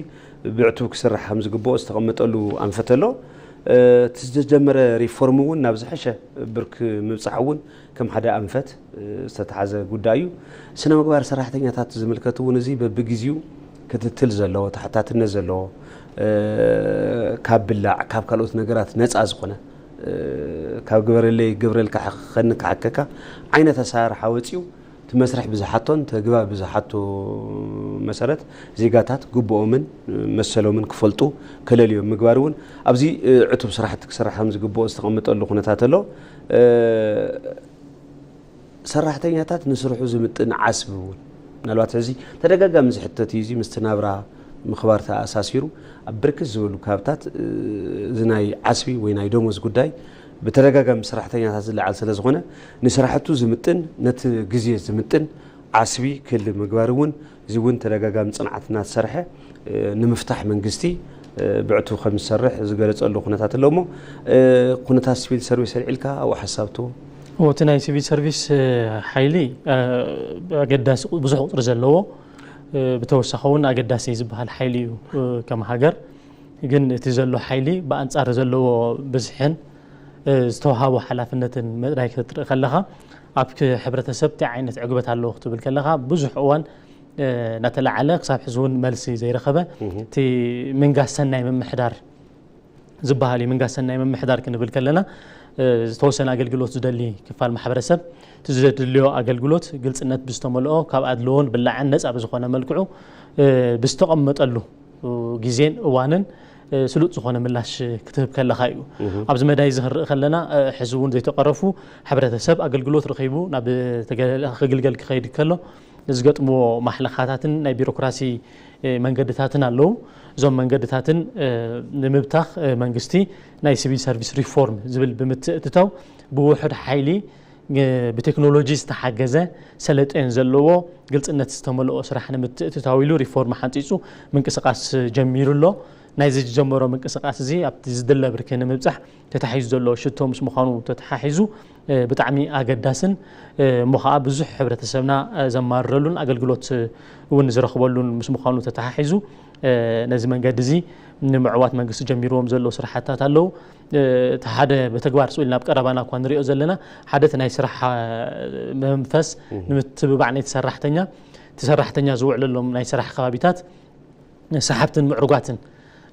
ብዕቱብ ክስራሕ ከም ዝግብኦ ዝተቐመጠሉ ኣንፈት ኣሎ። እ፣ እቲ ዝተጀመረ ሪፎርም እውን ናብ ዝሐሸ ብርክ ምብጻሕ እውን ከም ሓደ ኣንፈት፣ እ፣ ዝተተሓዘ ጉዳይ እዩ። ስነ ምግባር ሰራሕተኛታት ዝምልከት እውን እዚ በብግዜኡ ክትትል ዘለዎ፣ ተሓታትነት ዘለዎ፣ እ፣ ካብ ብላዕ፣ ካብ ካልኦት ነገራት ነጻ ዝኾነ፣ እ፣ ካብ ግበረለይ፣ ግብረልካ፣ ከኒ ክሓከካ ዓይነት ኣሰራርሓ ወጺኡ፣ እቲ መስርሕ ብዝሓቶን ተግባር ብዝሓቶ መሰረት ዜጋታት ግብኦምን መሰሎምን ክፈልጡ ከለልዮም ምግባር እውን ኣብዚ፣ እ፣ ዕቱብ ስራሕቲ ክስራሕ ከም ዝግብኦ ዝተቐመጠሉ ኩነታት ኣሎ። እ፣ ሰራሕተኛታት ንስርሑ ዝምጥን ዓስቢ እውን፣ ምናልባት ሕዚ ተደጋጋሚ ዝሕተት እዩ፣ እዚ ምስቲ ናብራ ምኽባር ተኣሳሲሩ ኣብ ብርክት ዝበሉ ካብታት፣ እ፣ እዚ ናይ ዓስቢ ወይ ናይ ደሞዝ ጉዳይ ብተደጋጋሚ ሰራሕተኛታት ዝለዓል ስለ ዝኾነ፣ ንስራሕቱ ዝምጥን፣ ነቲ ግዜ ዝምጥን ዓስቢ ክህሉ ምግባር እውን፣ እዚ እውን ተደጋጋሚ ጽንዓት እናተሰርሐ፣ እ፣ ንምፍታሕ መንግስቲ፣ እ፣ ብዕቱብ ከም ዝሰርሕ ዝገለጸሉ ኩነታት ኣሎ እሞ፣ እ፣ ኩነታት ሲቪል ሰርቪስ ኣልዒልካ ኣብኡ ሓሳብ ትህቦ? እቲ ናይ ሲቪል ሰርቪስ፣ እ፣ ሓይሊ፣ እ፣ ኣገዳሲ ቁ-፣ ብዙሕ ቁጽሪ ዘለዎ፣ እ፣ ብተወሳኺ እውን ኣገዳሲ ዝበሃል ሓይሊ እዩ። እ፣ ከም ሃገር ግን እቲ ዘሎ ሓይሊ ብኣንጻር ዘለዎ ብዝሕን፣ እ፣ ዝተዋሃቦ ሓላፍነትን ምእራይ ክትርኢ ከለኻ፣ ኣብ ክ-፣ ሕብረተሰብ እንታይ ዓይነት ዕግበት ኣለዎ ክትብል ከለኻ፣ ብዙሕ እዋን፣ እ፣ እናተላዓለ ክሳብ ሕዚ እውን መልሲ ዘይረኸበ፣ እህ። እቲ ምንጋስ ሰናይ ምምሕዳር ዝበሃል እዩ። ምንጋስ ሰናይ ምምሕዳር ክንብል ከለና፣ እ፣ ዝተወሰነ ኣገልግሎት ዝደሊ ክፋል ማሕበረሰብ እቲ ዘድልዮ ኣገልግሎት ግልጽነት ብዝተመልኦ፣ ካብ ኣድልዎን ብላዕን ነጻ ብዝኾነ መልክዑ፣ እ፣ ብዝተቐመጠሉ ግዜን እዋንን፣ እ፣ ስሉጥ ዝኾነ ምላሽ ክትህብ ከለኻ እዩ። እህ። ኣብዚ መዳይ እዚ ክንርኢ ከለና፣ እ፣ ሕዚ እውን ዘይተቐረፉ፣ ሕብረተሰብ ኣገልግሎት ረኺቡ ናብ ተገ-፣ ክግልገል ክኸይድ ከሎ ዝገጥምዎ ማሕለኻታትን ናይ ቢሮክራሲ፣ እ፣ መንገድታትን ኣለዉ። እዞም መንገድታትን፣ እ፣ ንምብታኽ፣ እ፣ መንግስቲ ናይ ሲቪል ሰርቪስ ሪፎርም ዝብል ብምትእትታው ብውሑድ ሓይሊ፣ እ፣ ብቴክኖሎጂ ዝተሓገዘ ሰለጤን ዘለዎ ግልጽነት ዝተመልኦ ስራሕ ንምትእትታው ኢሉ ሪፎርም ሓንጺጹ ምንቅስቃስ ጀሚሩ ኣሎ። ናይዚ ዝጀመሮ ምንቅስቃስ እዚ ኣብቲ ዝድለ ብርኪ ንምብጻሕ ተታሒዙ ዘሎ ሽቶ ምስ ምዃኑ ተተሓሒዙ፣ እ፣ ብጣዕሚ ኣገዳስን፣ እ፣ እሞ ኸዓ ብዙሕ ሕብረተሰብና፣ እ፣ ዘማርረሉን ኣገልግሎት እውን ዝረኽበሉን ምስ ምዃኑ ተተሓሒዙ፣ እ፣ ነዚ መንገዲ እዚ ንምዕዋት መንግስቲ ጀሚርዎም ዘለዉ ስራሕታት ኣለዉ። እ፣ እቲ ሓደ ብተግባር ስኡ ኢልና ኣብ ቀረባና እኳ ንሪኦ ዘለና፣ ሓደ እቲ ናይ ስራሕ፣ እ፣ መንፈስ እህ። ንምትብባዕ ናይቲ ሰራሕተኛ፣ እቲ ሰራሕተኛ ዝውዕለሎም ናይ ስራሕ ከባቢታት ሰሓብትን ምዕሩጋትን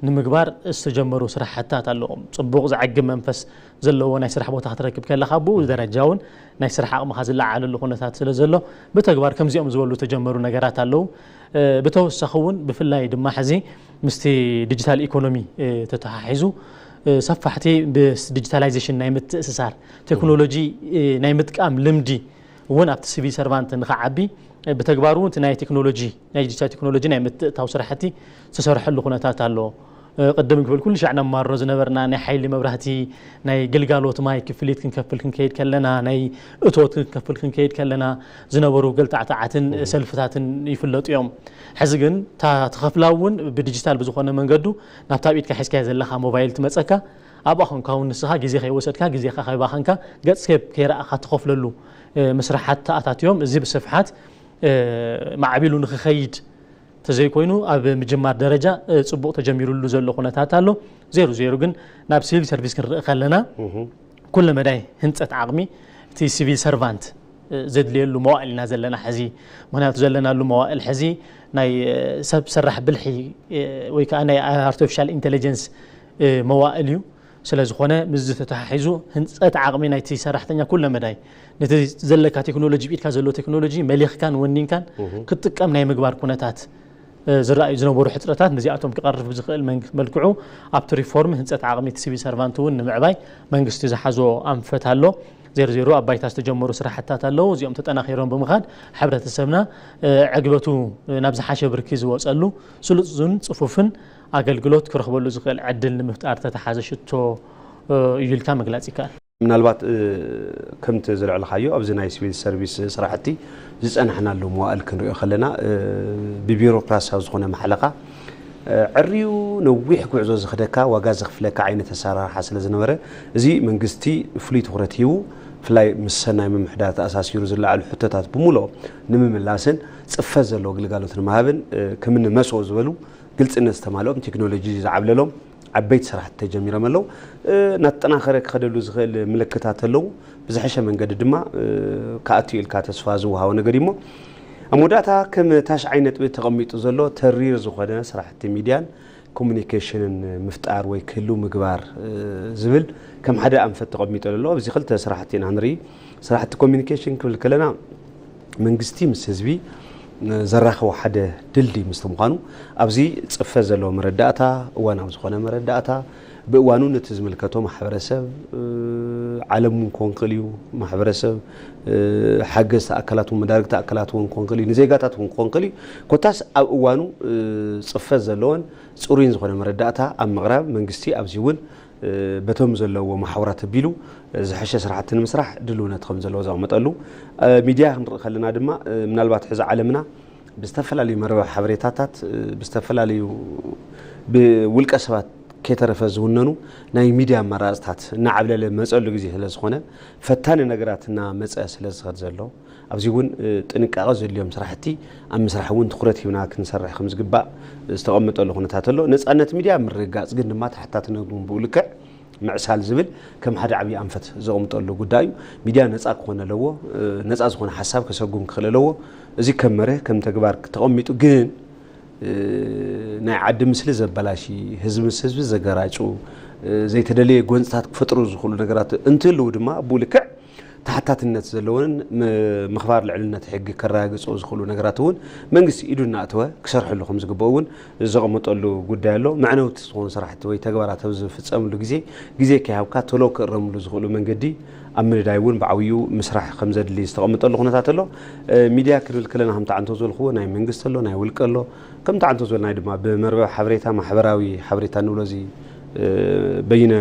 ንምግባር ዝተጀመሩ ስራሕታት ኣለዎም። ጽቡቕ ዘዕግብ መንፈስ ዘለዎ ናይ ስራሕ ቦታ ክትረክብ ከለኻ፣ ብኡ ደረጃ እውን ናይ ስራሕ ዓቕምኻ ዝለዓለሉ ኩነታት ስለ ዘሎ፣ ብተግባር ከምዚኦም ዝበሉ ዝተጀመሩ ነገራት ኣለዉ። እ፣ ብተወሳኺ እውን ብፍላይ ድማ ሕዚ ምስቲ ዲጂታል ኢኮኖሚ፣ እ፣ ተተሓሒዙ፣ እ፣ ሰፋሕቲ ምስ ዲጂታላይዜሽን ናይ ምትእስሳር፣ ቴክኖሎጂ፣ እ፣ ናይ ምጥቃም ልምዲ እውን ኣብቲ ሲቪል ሰርቫንት ንኽዓቢ፣ እ፣ ብተግባር እውን እቲ ናይ ቴክኖሎጂ፣ ናይ ዲጂታል ቴክኖሎጂ ናይ ምትእታው ስራሕቲ ዝተሰርሐሉ ኩነታት ኣሎ። እ፣ ቅድም ክብል ኩሉ ሻዕ ነማርሮ ዝነበርና ናይ ሓይሊ መብራህቲ፣ ናይ ግልጋሎት ማይ ክፍሊት ክንከፍል ክንከይድ ከለና፣ ናይ እቶት ክንከፍል ክንከይድ ከለና ዝነበሩ ገልታዕታዓትን እህ። ሰልፍታትን ይፍለጡ እዮም። ሕዚ ግን እታ ትኸፍላ እውን ብዲጂታል ብዝኾነ መንገዱ ናብታ ኣብ ኢድካ ሒዝካዮ ዘለኻ ሞባይል ትመጸካ። ኣብኣ ኾንካ እውን ንስኻ ግዜ ከይወሰድካ፣ ግዜኻ ከይባኸንካ፣ ገጽ ከይ-፣ ከይረኣኻ ትኸፍለሉ፣ እ፣ መስርሓት ተኣታትዮም። እዚ ብስፍሓት፣ እ፣ ማዕቢሉ ንኽኸይድ ተዘይኮይኑ ኣብ ምጅማር ደረጃ፣ እ፣ ጽቡቕ ተጀሚሩሉ ዘሎ ኩነታት ኣሎ። ዜሩ ዜሩ ግን ናብ ሲቪል ሰርቪስ ክንርኢ ከለና እህ። ኩለ መዳይ ህንጸት ዓቕሚ እቲ ሲቪል ሰርቫንት፣ እ፣ ዘድልየሉ መዋእል ኢና ዘለና ሕዚ። ምኽንያቱ ዘለናሉ መዋእል ሕዚ ናይ፣ እ፣ ሰብ ሰራሕ ብልሒ፣ እ፣ ወይ ከዓ ናይ ኣርቲፊሻል ኢንተለጀንስ፣ እ፣ መዋእል እዩ። ስለ ዝኾነ ምስዚ ተተሓሒዙ ህንጸት ዓቕሚ ናይቲ ሰራሕተኛ ኩለ መዳይ ነቲ ዘለካ ቴክኖሎጂ፣ ብኢድካ ዘሎ ቴክኖሎጂ መሊኽካን ወኒንካን እህ። ክትጥቀም ናይ ምግባር ኩነታት፣ እ፣ ዝረኣዩ ዝነበሩ ሕጽረታት ነዚኣቶም ክቐርፍ ብዝኽእል መንግ-፣ መልክዑ ኣብቲ ሪፎርም ህንጸት ዓቕሚ እቲ ሲቪል ሰርቫንት እውን ንምዕባይ መንግስቲ ዝሓዞ ኣንፈት ኣሎ። ዜሮ ዜሮ ኣብ ባይታ ዝተጀመሩ ስራሕታት ኣለዉ። እዚኦም ተጠናኺሮም ብምኻድ ሕብረተሰብና፣ እ፣ ዕግበቱ፣ እ፣ ናብ ዝሓሸ ብርኪ ዝወጸሉ ስሉጥን ጽፉፍን ኣገልግሎት ክረኽበሉ ዝኽእል ዕድል ንምፍጣር ተተሓዘ ሽቶ፣ እ፣ እዩ ኢልካ ምግላጽ ይከኣል። ምናልባት፣ እ፣ ከምቲ ዘልዕልካዮ ኣብዚ ናይ ሲቪል ሰርቪስ ስራሕቲ ዝጸናሕናሉ መዋእል ክንሪኦ ከለና፣ እ፣ ብቢሮክራሲያዊ ዝኾነ ማሕለኻ ዕርዩ ነዊሕ ጉዕዞ ዝኽደካ ዋጋ ዘኽፍለካ ዓይነት ኣሰራርሓ ስለ ዝነበረ፣ እዚ መንግስቲ ፍሉይ ትኹረት ሂቡ፣ ብፍላይ ምስ ሰናይ ምምሕዳር ተኣሳሲሩ ዝለዓሉ ሕቶታት ብምልኦም ንምምላስን ጽፈት ዘለዎ ግልጋሎት ንምሃብን ከምኒ መሶ ዝበሉ ግልጽነት ዝተማልኦም፣ ቴክኖሎጂ ዝዓብለሎም ዓበይቲ ስራሕቲ ተጀሚሮም ኣለዉ። እናተጠናኸረ ክኸደሉ ዝኽእል ምልክታት ኣለዉ። ብዝሐሸ መንገዲ ድማ ክኣቱ ኢልካ ተስፋ ዝወሃቦ ነገር እዩ እሞ፣ ኣብ መወዳእታ ከም ታሽዓይ ነጥቢ ተቐሚጡ ዘሎ ተሪር ዝኾነ ስራሕቲ ሚድያን ኮሙኒኬሽንን ምፍጣር ወይ ክህሉ ምግባር ዝብል ከም ሓደ ኣንፈት ተቐሚጡ ኣሎ። ኣብዚ ክልተ ስራሕቲ ኢና ንርኢ። ስራሕቲ ኮሙኒኬሽን ክብል ከለና መንግስቲ ምስ ህዝቢ ዘራኽቦ ሓደ ድልድይ ምስቲ ምዃኑ፣ ኣብዚ ጽፈት ዘለዎ መረዳእታ፣ እዋናዊ ዝኾነ መረዳእታ፣ ብእዋኑ ነቲ ዝምልከቶ ማሕበረሰብ፣ ዓለም እውን ክኾን ክእል እዩ፣ ማሕበረሰብ፣ ሓገዝቲ ኣካላት እውን፣ መዳርግቲ ኣካላት እውን ክኾን ክእል እዩ፣ ንዜጋታት እውን ክኾን ክእል እዩ። ኮታስ ኣብ እዋኑ ጽፈት ዘለዎን ጽሩይን ዝኾነ መረዳእታ ኣብ ምቕራብ መንግስቲ ኣብዚ እውን በቶም ዘለዎ መሓውራት ኣቢሉ ዝሐሸ ስራሕቲ ንምስራሕ ድልውነት ከም ዘለዎ ዘቕመጠሉ፣ ሚድያ ክንርኢ ከለና ድማ ምናልባት ሕዚ ዓለምና ብዝተፈላለዩ መርበብ ሓበሬታታት፣ ብዝተፈላለዩ ብውልቀ ሰባት ከይተረፈ ዝውነኑ ናይ ሚድያ ኣማራፅታት እናዓብለለ መፀሉ ግዜ ስለ ዝኾነ፣ ፈታኒ ነገራት እናመፀ ስለ ዝኸድ ዘሎ፣ ኣብዚ እውን ጥንቃቐ ዘድልዮም ስራሕቲ ኣብ ምስራሕ እውን ትኹረት ሂብና ክንሰርሕ ከም ዝግባእ ዝተቐመጠሉ ኩነታት ኣሎ። ነፃነት ሚድያ ምርግጋፅ ግን ድማ ተሓታትነት እውን ብኡ ልክዕ ምዕሳል ዝብል ከም ሓደ ዓብዪ ኣንፈት ዘቕምጠሉ ጉዳይ እዩ። ሚድያ ነፃ ክኾን ኣለዎ። ነፃ ዝኾነ ሓሳብ ከሰጉም ክኽእል ኣለዎ። እዚ ከም መርህ ከም ተግባር ተቐሚጡ ግን ናይ ዓዲ ምስሊ ዘበላሺ፣ ህዝቢ ምስ ህዝቢ ዘገራጩ፣ ዘይተደለየ ጎንፅታት ክፈጥሩ ዝኽእሉ ነገራት እንትህልው ድማ ብኡ ልክዕ ተሓታትነት ዘለዎን ምኽባር ልዕልነት ሕጊ ከረጋግፁ ዝኽእሉ ነገራት እውን መንግስቲ ኢዱ እናእተወ ክሰርሐሉ ከም ዝግበኦ እውን ዘቐመጠሉ ጉዳይ ኣሎ። መዕነውቲ ዝኾኑ ስራሕቲ ወይ ተግባራት ኣብ ዝፍፀምሉ ግዜ፣ ግዜ ከይሃብካ ቶሎ ክእረምሉ ዝኽእሉ መንገዲ ኣብ ምንዳይ እውን ብዓብዩ ምስራሕ ከም ዘድሊ ዝተቐመጠሉ ኩነታት ኣሎ። ሚድያ ክንብል ከለና ከምቲ ዓንቶ ዝበልክዎ ናይ መንግስቲ ኣሎ፣ ናይ ውልቀ ኣሎ። ከምቲ ዓንቶ ዝበልናይ ድማ ብመርበብ ሓበሬታ፣ ማሕበራዊ ሓበሬታ እንብሎ፣ እዚ በይነ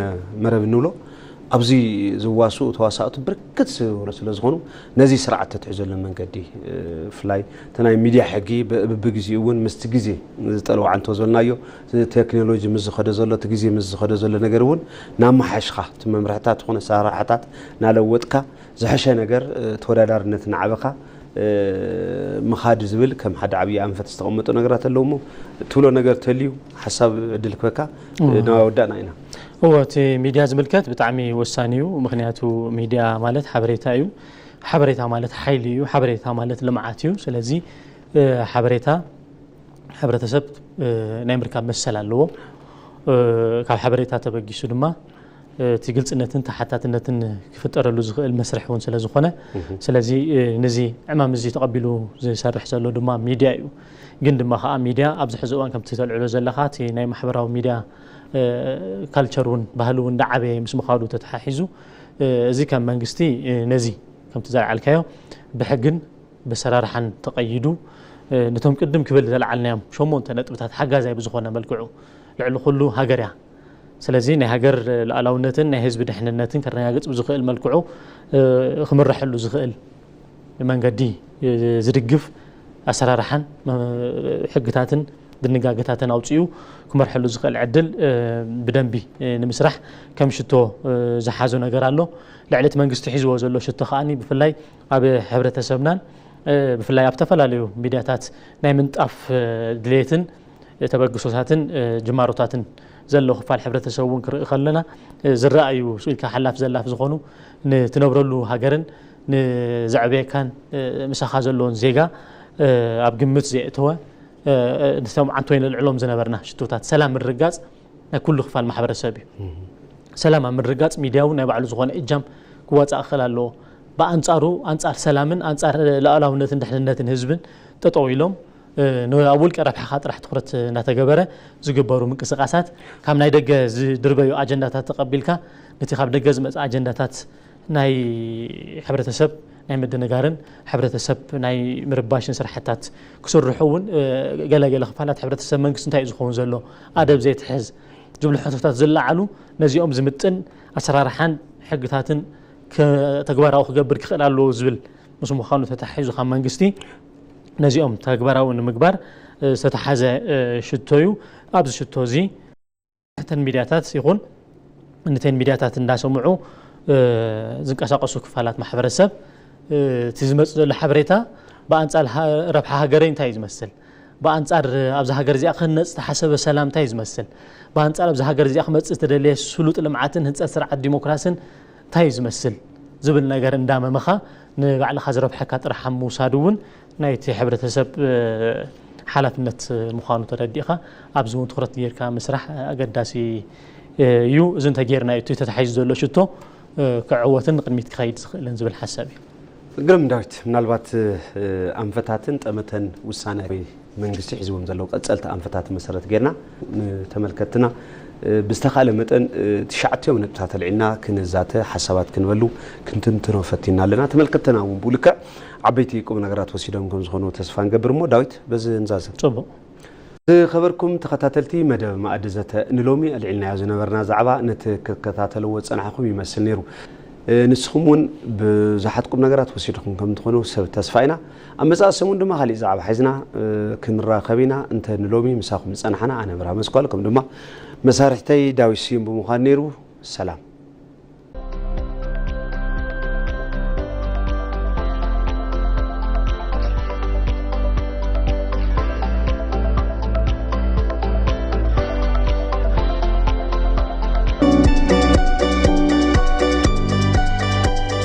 መረብ እንብሎ፣ ኣብዚ ዝዋስኡ ተዋሳእቱ ብርክት ዝበሉ ስለ ዝኾኑ፣ ነዚ ስርዓት ተትሕዘሉ መንገዲ፣ ብፍላይ እቲ ናይ ሚድያ ሕጊ በብግዜኡ እውን ምስቲ ግዜ ዝጠልቦ ዓንቶ ዝበልናዮ፣ እቲ ቴክኖሎጂ ምስ ዝኸደ ዘሎ፣ እቲ ግዜ ምስ ዝኸደ ዘሎ ነገር እውን እናመሓሽኻ፣ እቲ መምርሕታት ዝኾነ ኣሰራርሓታት እናለወጥካ፣ ዝሐሸ ነገር፣ ተወዳዳርነት እናዓበኻ ምኻድ ዝብል ከም ሓደ ዓብዪ ኣንፈት ዝተቐመጡ ነገራት ኣለዉ እሞ፣ ትብሎ ነገር ተልዩ ሓሳብ ዕድል ክበካ። ናብ ወዳእና ኢና። እዎ፣ እቲ ሚድያ ዝምልከት ብጣዕሚ ወሳኒ እዩ። ምኽንያቱ ሚድያ ማለት ሓበሬታ እዩ። ሓበሬታ ማለት ሓይሊ እዩ። ሓበሬታ ማለት ልምዓት እዩ። ስለዚ ሓበሬታ ሕብረተሰብ ናይ ምርካብ መሰል ኣለዎ። ካብ ሓበሬታ ተበጊሱ ድማ እቲ ግልፅነትን ተሓታትነትን ክፍጠረሉ ዝኽእል መስርሕ እውን ስለ ዝኾነ፣ ስለዚ ነዚ ዕማም እዚ ተቐቢሉ ዝሰርሕ ዘሎ ድማ ሚድያ እዩ። ግን ድማ ከዓ ሚድያ ኣብዚ ሕዚ እዋን ከምቲ ተልዕሎ ዘለኻ፣ እቲ ናይ ማሕበራዊ ሚድያ ካልቸር እውን፣ ባህሊ እውን እንዳዓበየ ምስ ምኻዱ ተተሓሒዙ፣ እዚ ከም መንግስቲ ነዚ ከምቲ ዘልዓልካዮ ብሕግን ብሰራርሓን ተቐይዱ፣ ነቶም ቅድም ክብል ዘልዓልናዮም ሸሞንተ ነጥብታት ሓጋዛይ ብዝኾነ መልክዑ፣ ልዕሊ ኩሉ ሃገር እያ። ስለዚ ናይ ሃገር ሉዓላውነትን ናይ ህዝቢ ድሕንነትን ከረጋግጽ ብዝኽእል መልክዑ ክምረሐሉ ዝኽእል መንገዲ ዝድግፍ ኣሰራርሓን ሕግታትን ድንጋገታትን ኣውጺኡ ክመርሐሉ ዝኽእል ዕድል ብደንቢ ንምስራሕ ከም ሽቶ ዝሓዞ ነገር ኣሎ። ልዕሊ እቲ መንግስቲ ሒዝዎ ዘሎ ሽቶ ከኣ ብፍላይ ኣብ ሕብረተሰብናን ብፍላይ ኣብ ዝተፈላለዩ ሚድያታት ናይ ምንጣፍ ድሌትን ተበግሶታትን ጅማሮታትን ዘሎ ክፋል ሕብረተሰብ እውን ክርኢ ከለና፣ ዝረኣዩ ስኢልካ ሓላፍ ዘላፍ ዝኾኑ ንትነብረሉ ሃገርን ንዘዕበየካን ምሳኻ ዘለዎን ዜጋ ኣብ ግምት ዘየእተወ፣ ነቶም ዓንቶይ ነልዕሎም ዝነበርና ሽቶታት ሰላም ምርጋጽ ናይ ኩሉ ክፋል ማሕበረሰብ እዩ። ሰላም ኣብ ምርጋጽ ሚድያ እውን ናይ ባዕሉ ዝኾነ እጃም ክዋጻእ ክኽእል ኣለዎ። ብኣንጻሩ፣ ኣንጻር ሰላምን ኣንጻር ሉዓላውነትን ድሕንነትን ህዝብን ጠጠው ኢሎም፣ ኣብ ውልቀ ረብሓኻ ጥራሕ ትኹረት እናተገበረ ዝግበሩ ምንቅስቃሳት፣ ካብ ናይ ደገ ዝድርበዩ ኣጀንዳታት ተቐቢልካ፣ ነቲ ካብ ደገ ዝመጽእ ኣጀንዳታት ናይ ሕብረተሰብ ናይ ምድንጋርን ሕብረተሰብ ናይ ምርባሽን ስራሕታት ክስርሑ እውን፣ ገለገለ ክፋላት ሕብረተሰብ መንግስቲ እንታይ እዩ ዝኸውን ዘሎ፣ ኣደብ ዘይትሕዝ ዝብሉ ሕቶታት ዝለዓሉ፣ ነዚኦም ዝምጥን ኣሰራርሓን ሕግታትን ተግባራዊ ክገብር ክኽእል ኣለዎ ዝብል ምስ ምዃኑ ተታሒዙ፣ ካብ መንግስቲ ነዚኦም ተግባራዊ ንምግባር ዝተተሓዘ ሽቶ እዩ። ኣብዚ ሽቶ እዚ እተን ሚድያታት ይኹን እተን ሚድያታት እንዳሰምዑ ዝንቀሳቀሱ ክፋላት ማሕበረሰብ እቲ ዝመፅእ ዘሎ ሓበሬታ ብኣንፃር ረብሓ ሃገረይ እንታይ እዩ ዝመስል፣ ብኣንፃር ኣብዛ ሃገር እዚኣ ክህነፅ ዝተሓሰበ ሰላም እንታይ እዩ ዝመስል፣ ብኣንፃር ኣብዛ ሃገር እዚኣ ክመፅእ ዝተደለየ ስሉጥ ልምዓትን ህንፀት ስርዓት ዲሞክራስን እንታይ እዩ ዝመስል ዝብል ነገር እንዳመመኻ ንባዕልኻ ዝረብሐካ ጥራሕ ኣብ ምውሳድ እውን ናይቲ ሕብረተሰብ ሓላፍነት ምዃኑ ተረዲእኻ ኣብዚ እውን ትኩረት ጌርካ ምስራሕ ኣገዳሲ እዩ። እዚ እንተጌርና እዩ እቲ ተታሒዙ ዘሎ ሽቶ ክዕወትን ንቅድሚት ክኸይድ ዝኽእልን ዝብል ሓሳብ እዩ። ግርም ዳዊት፣ ምናልባት ኣንፈታትን ጠመተን ውሳነ መንግስቲ ሒዝዎም ዘለዉ ቀፀልቲ ኣንፈታት መሰረት ጌርና ንተመልከትና ብዝተኻለ መጠን ትሽዓቲኦም ነጥብታት ኣልዒልና ክንዛተ ሓሳባት ክንበሉ ክንትንትኖ ፈቲና ኣለና። ተመልከትና እውን ብኡ ልክዕ ዓበይቲ ቁም ነገራት ወሲዶም ከም ዝኾኑ ተስፋ ንገብር። እሞ ዳዊት በዚ ንዛዘም። ፅቡቕ። ዝኸበርኩም ተኸታተልቲ መደብ ማእዲ ዘተ ንሎሚ ኣልዒልናዮ ዝነበርና ዛዕባ ነቲ ክትከታተልዎ ዝጸናሕኹም ይመስል ነይሩ። ንስኹም እውን ብዙሓት ቁም ነገራት ወሲድኹም ከም ትኾኑ ሰብ ተስፋ ኢና። ኣብ መጻኢ ሰሙን ድማ ካሊእ ዛዕባ ሒዝና ክንራኸብ ኢና። እንተ ንሎሚ ምሳኹም ዝጸናሕና ኣነ ብርሃ መስኳል ከም ድማ መሳርሕተይ ዳዊት ስዩም ብምዃን ነይሩ። ሰላም።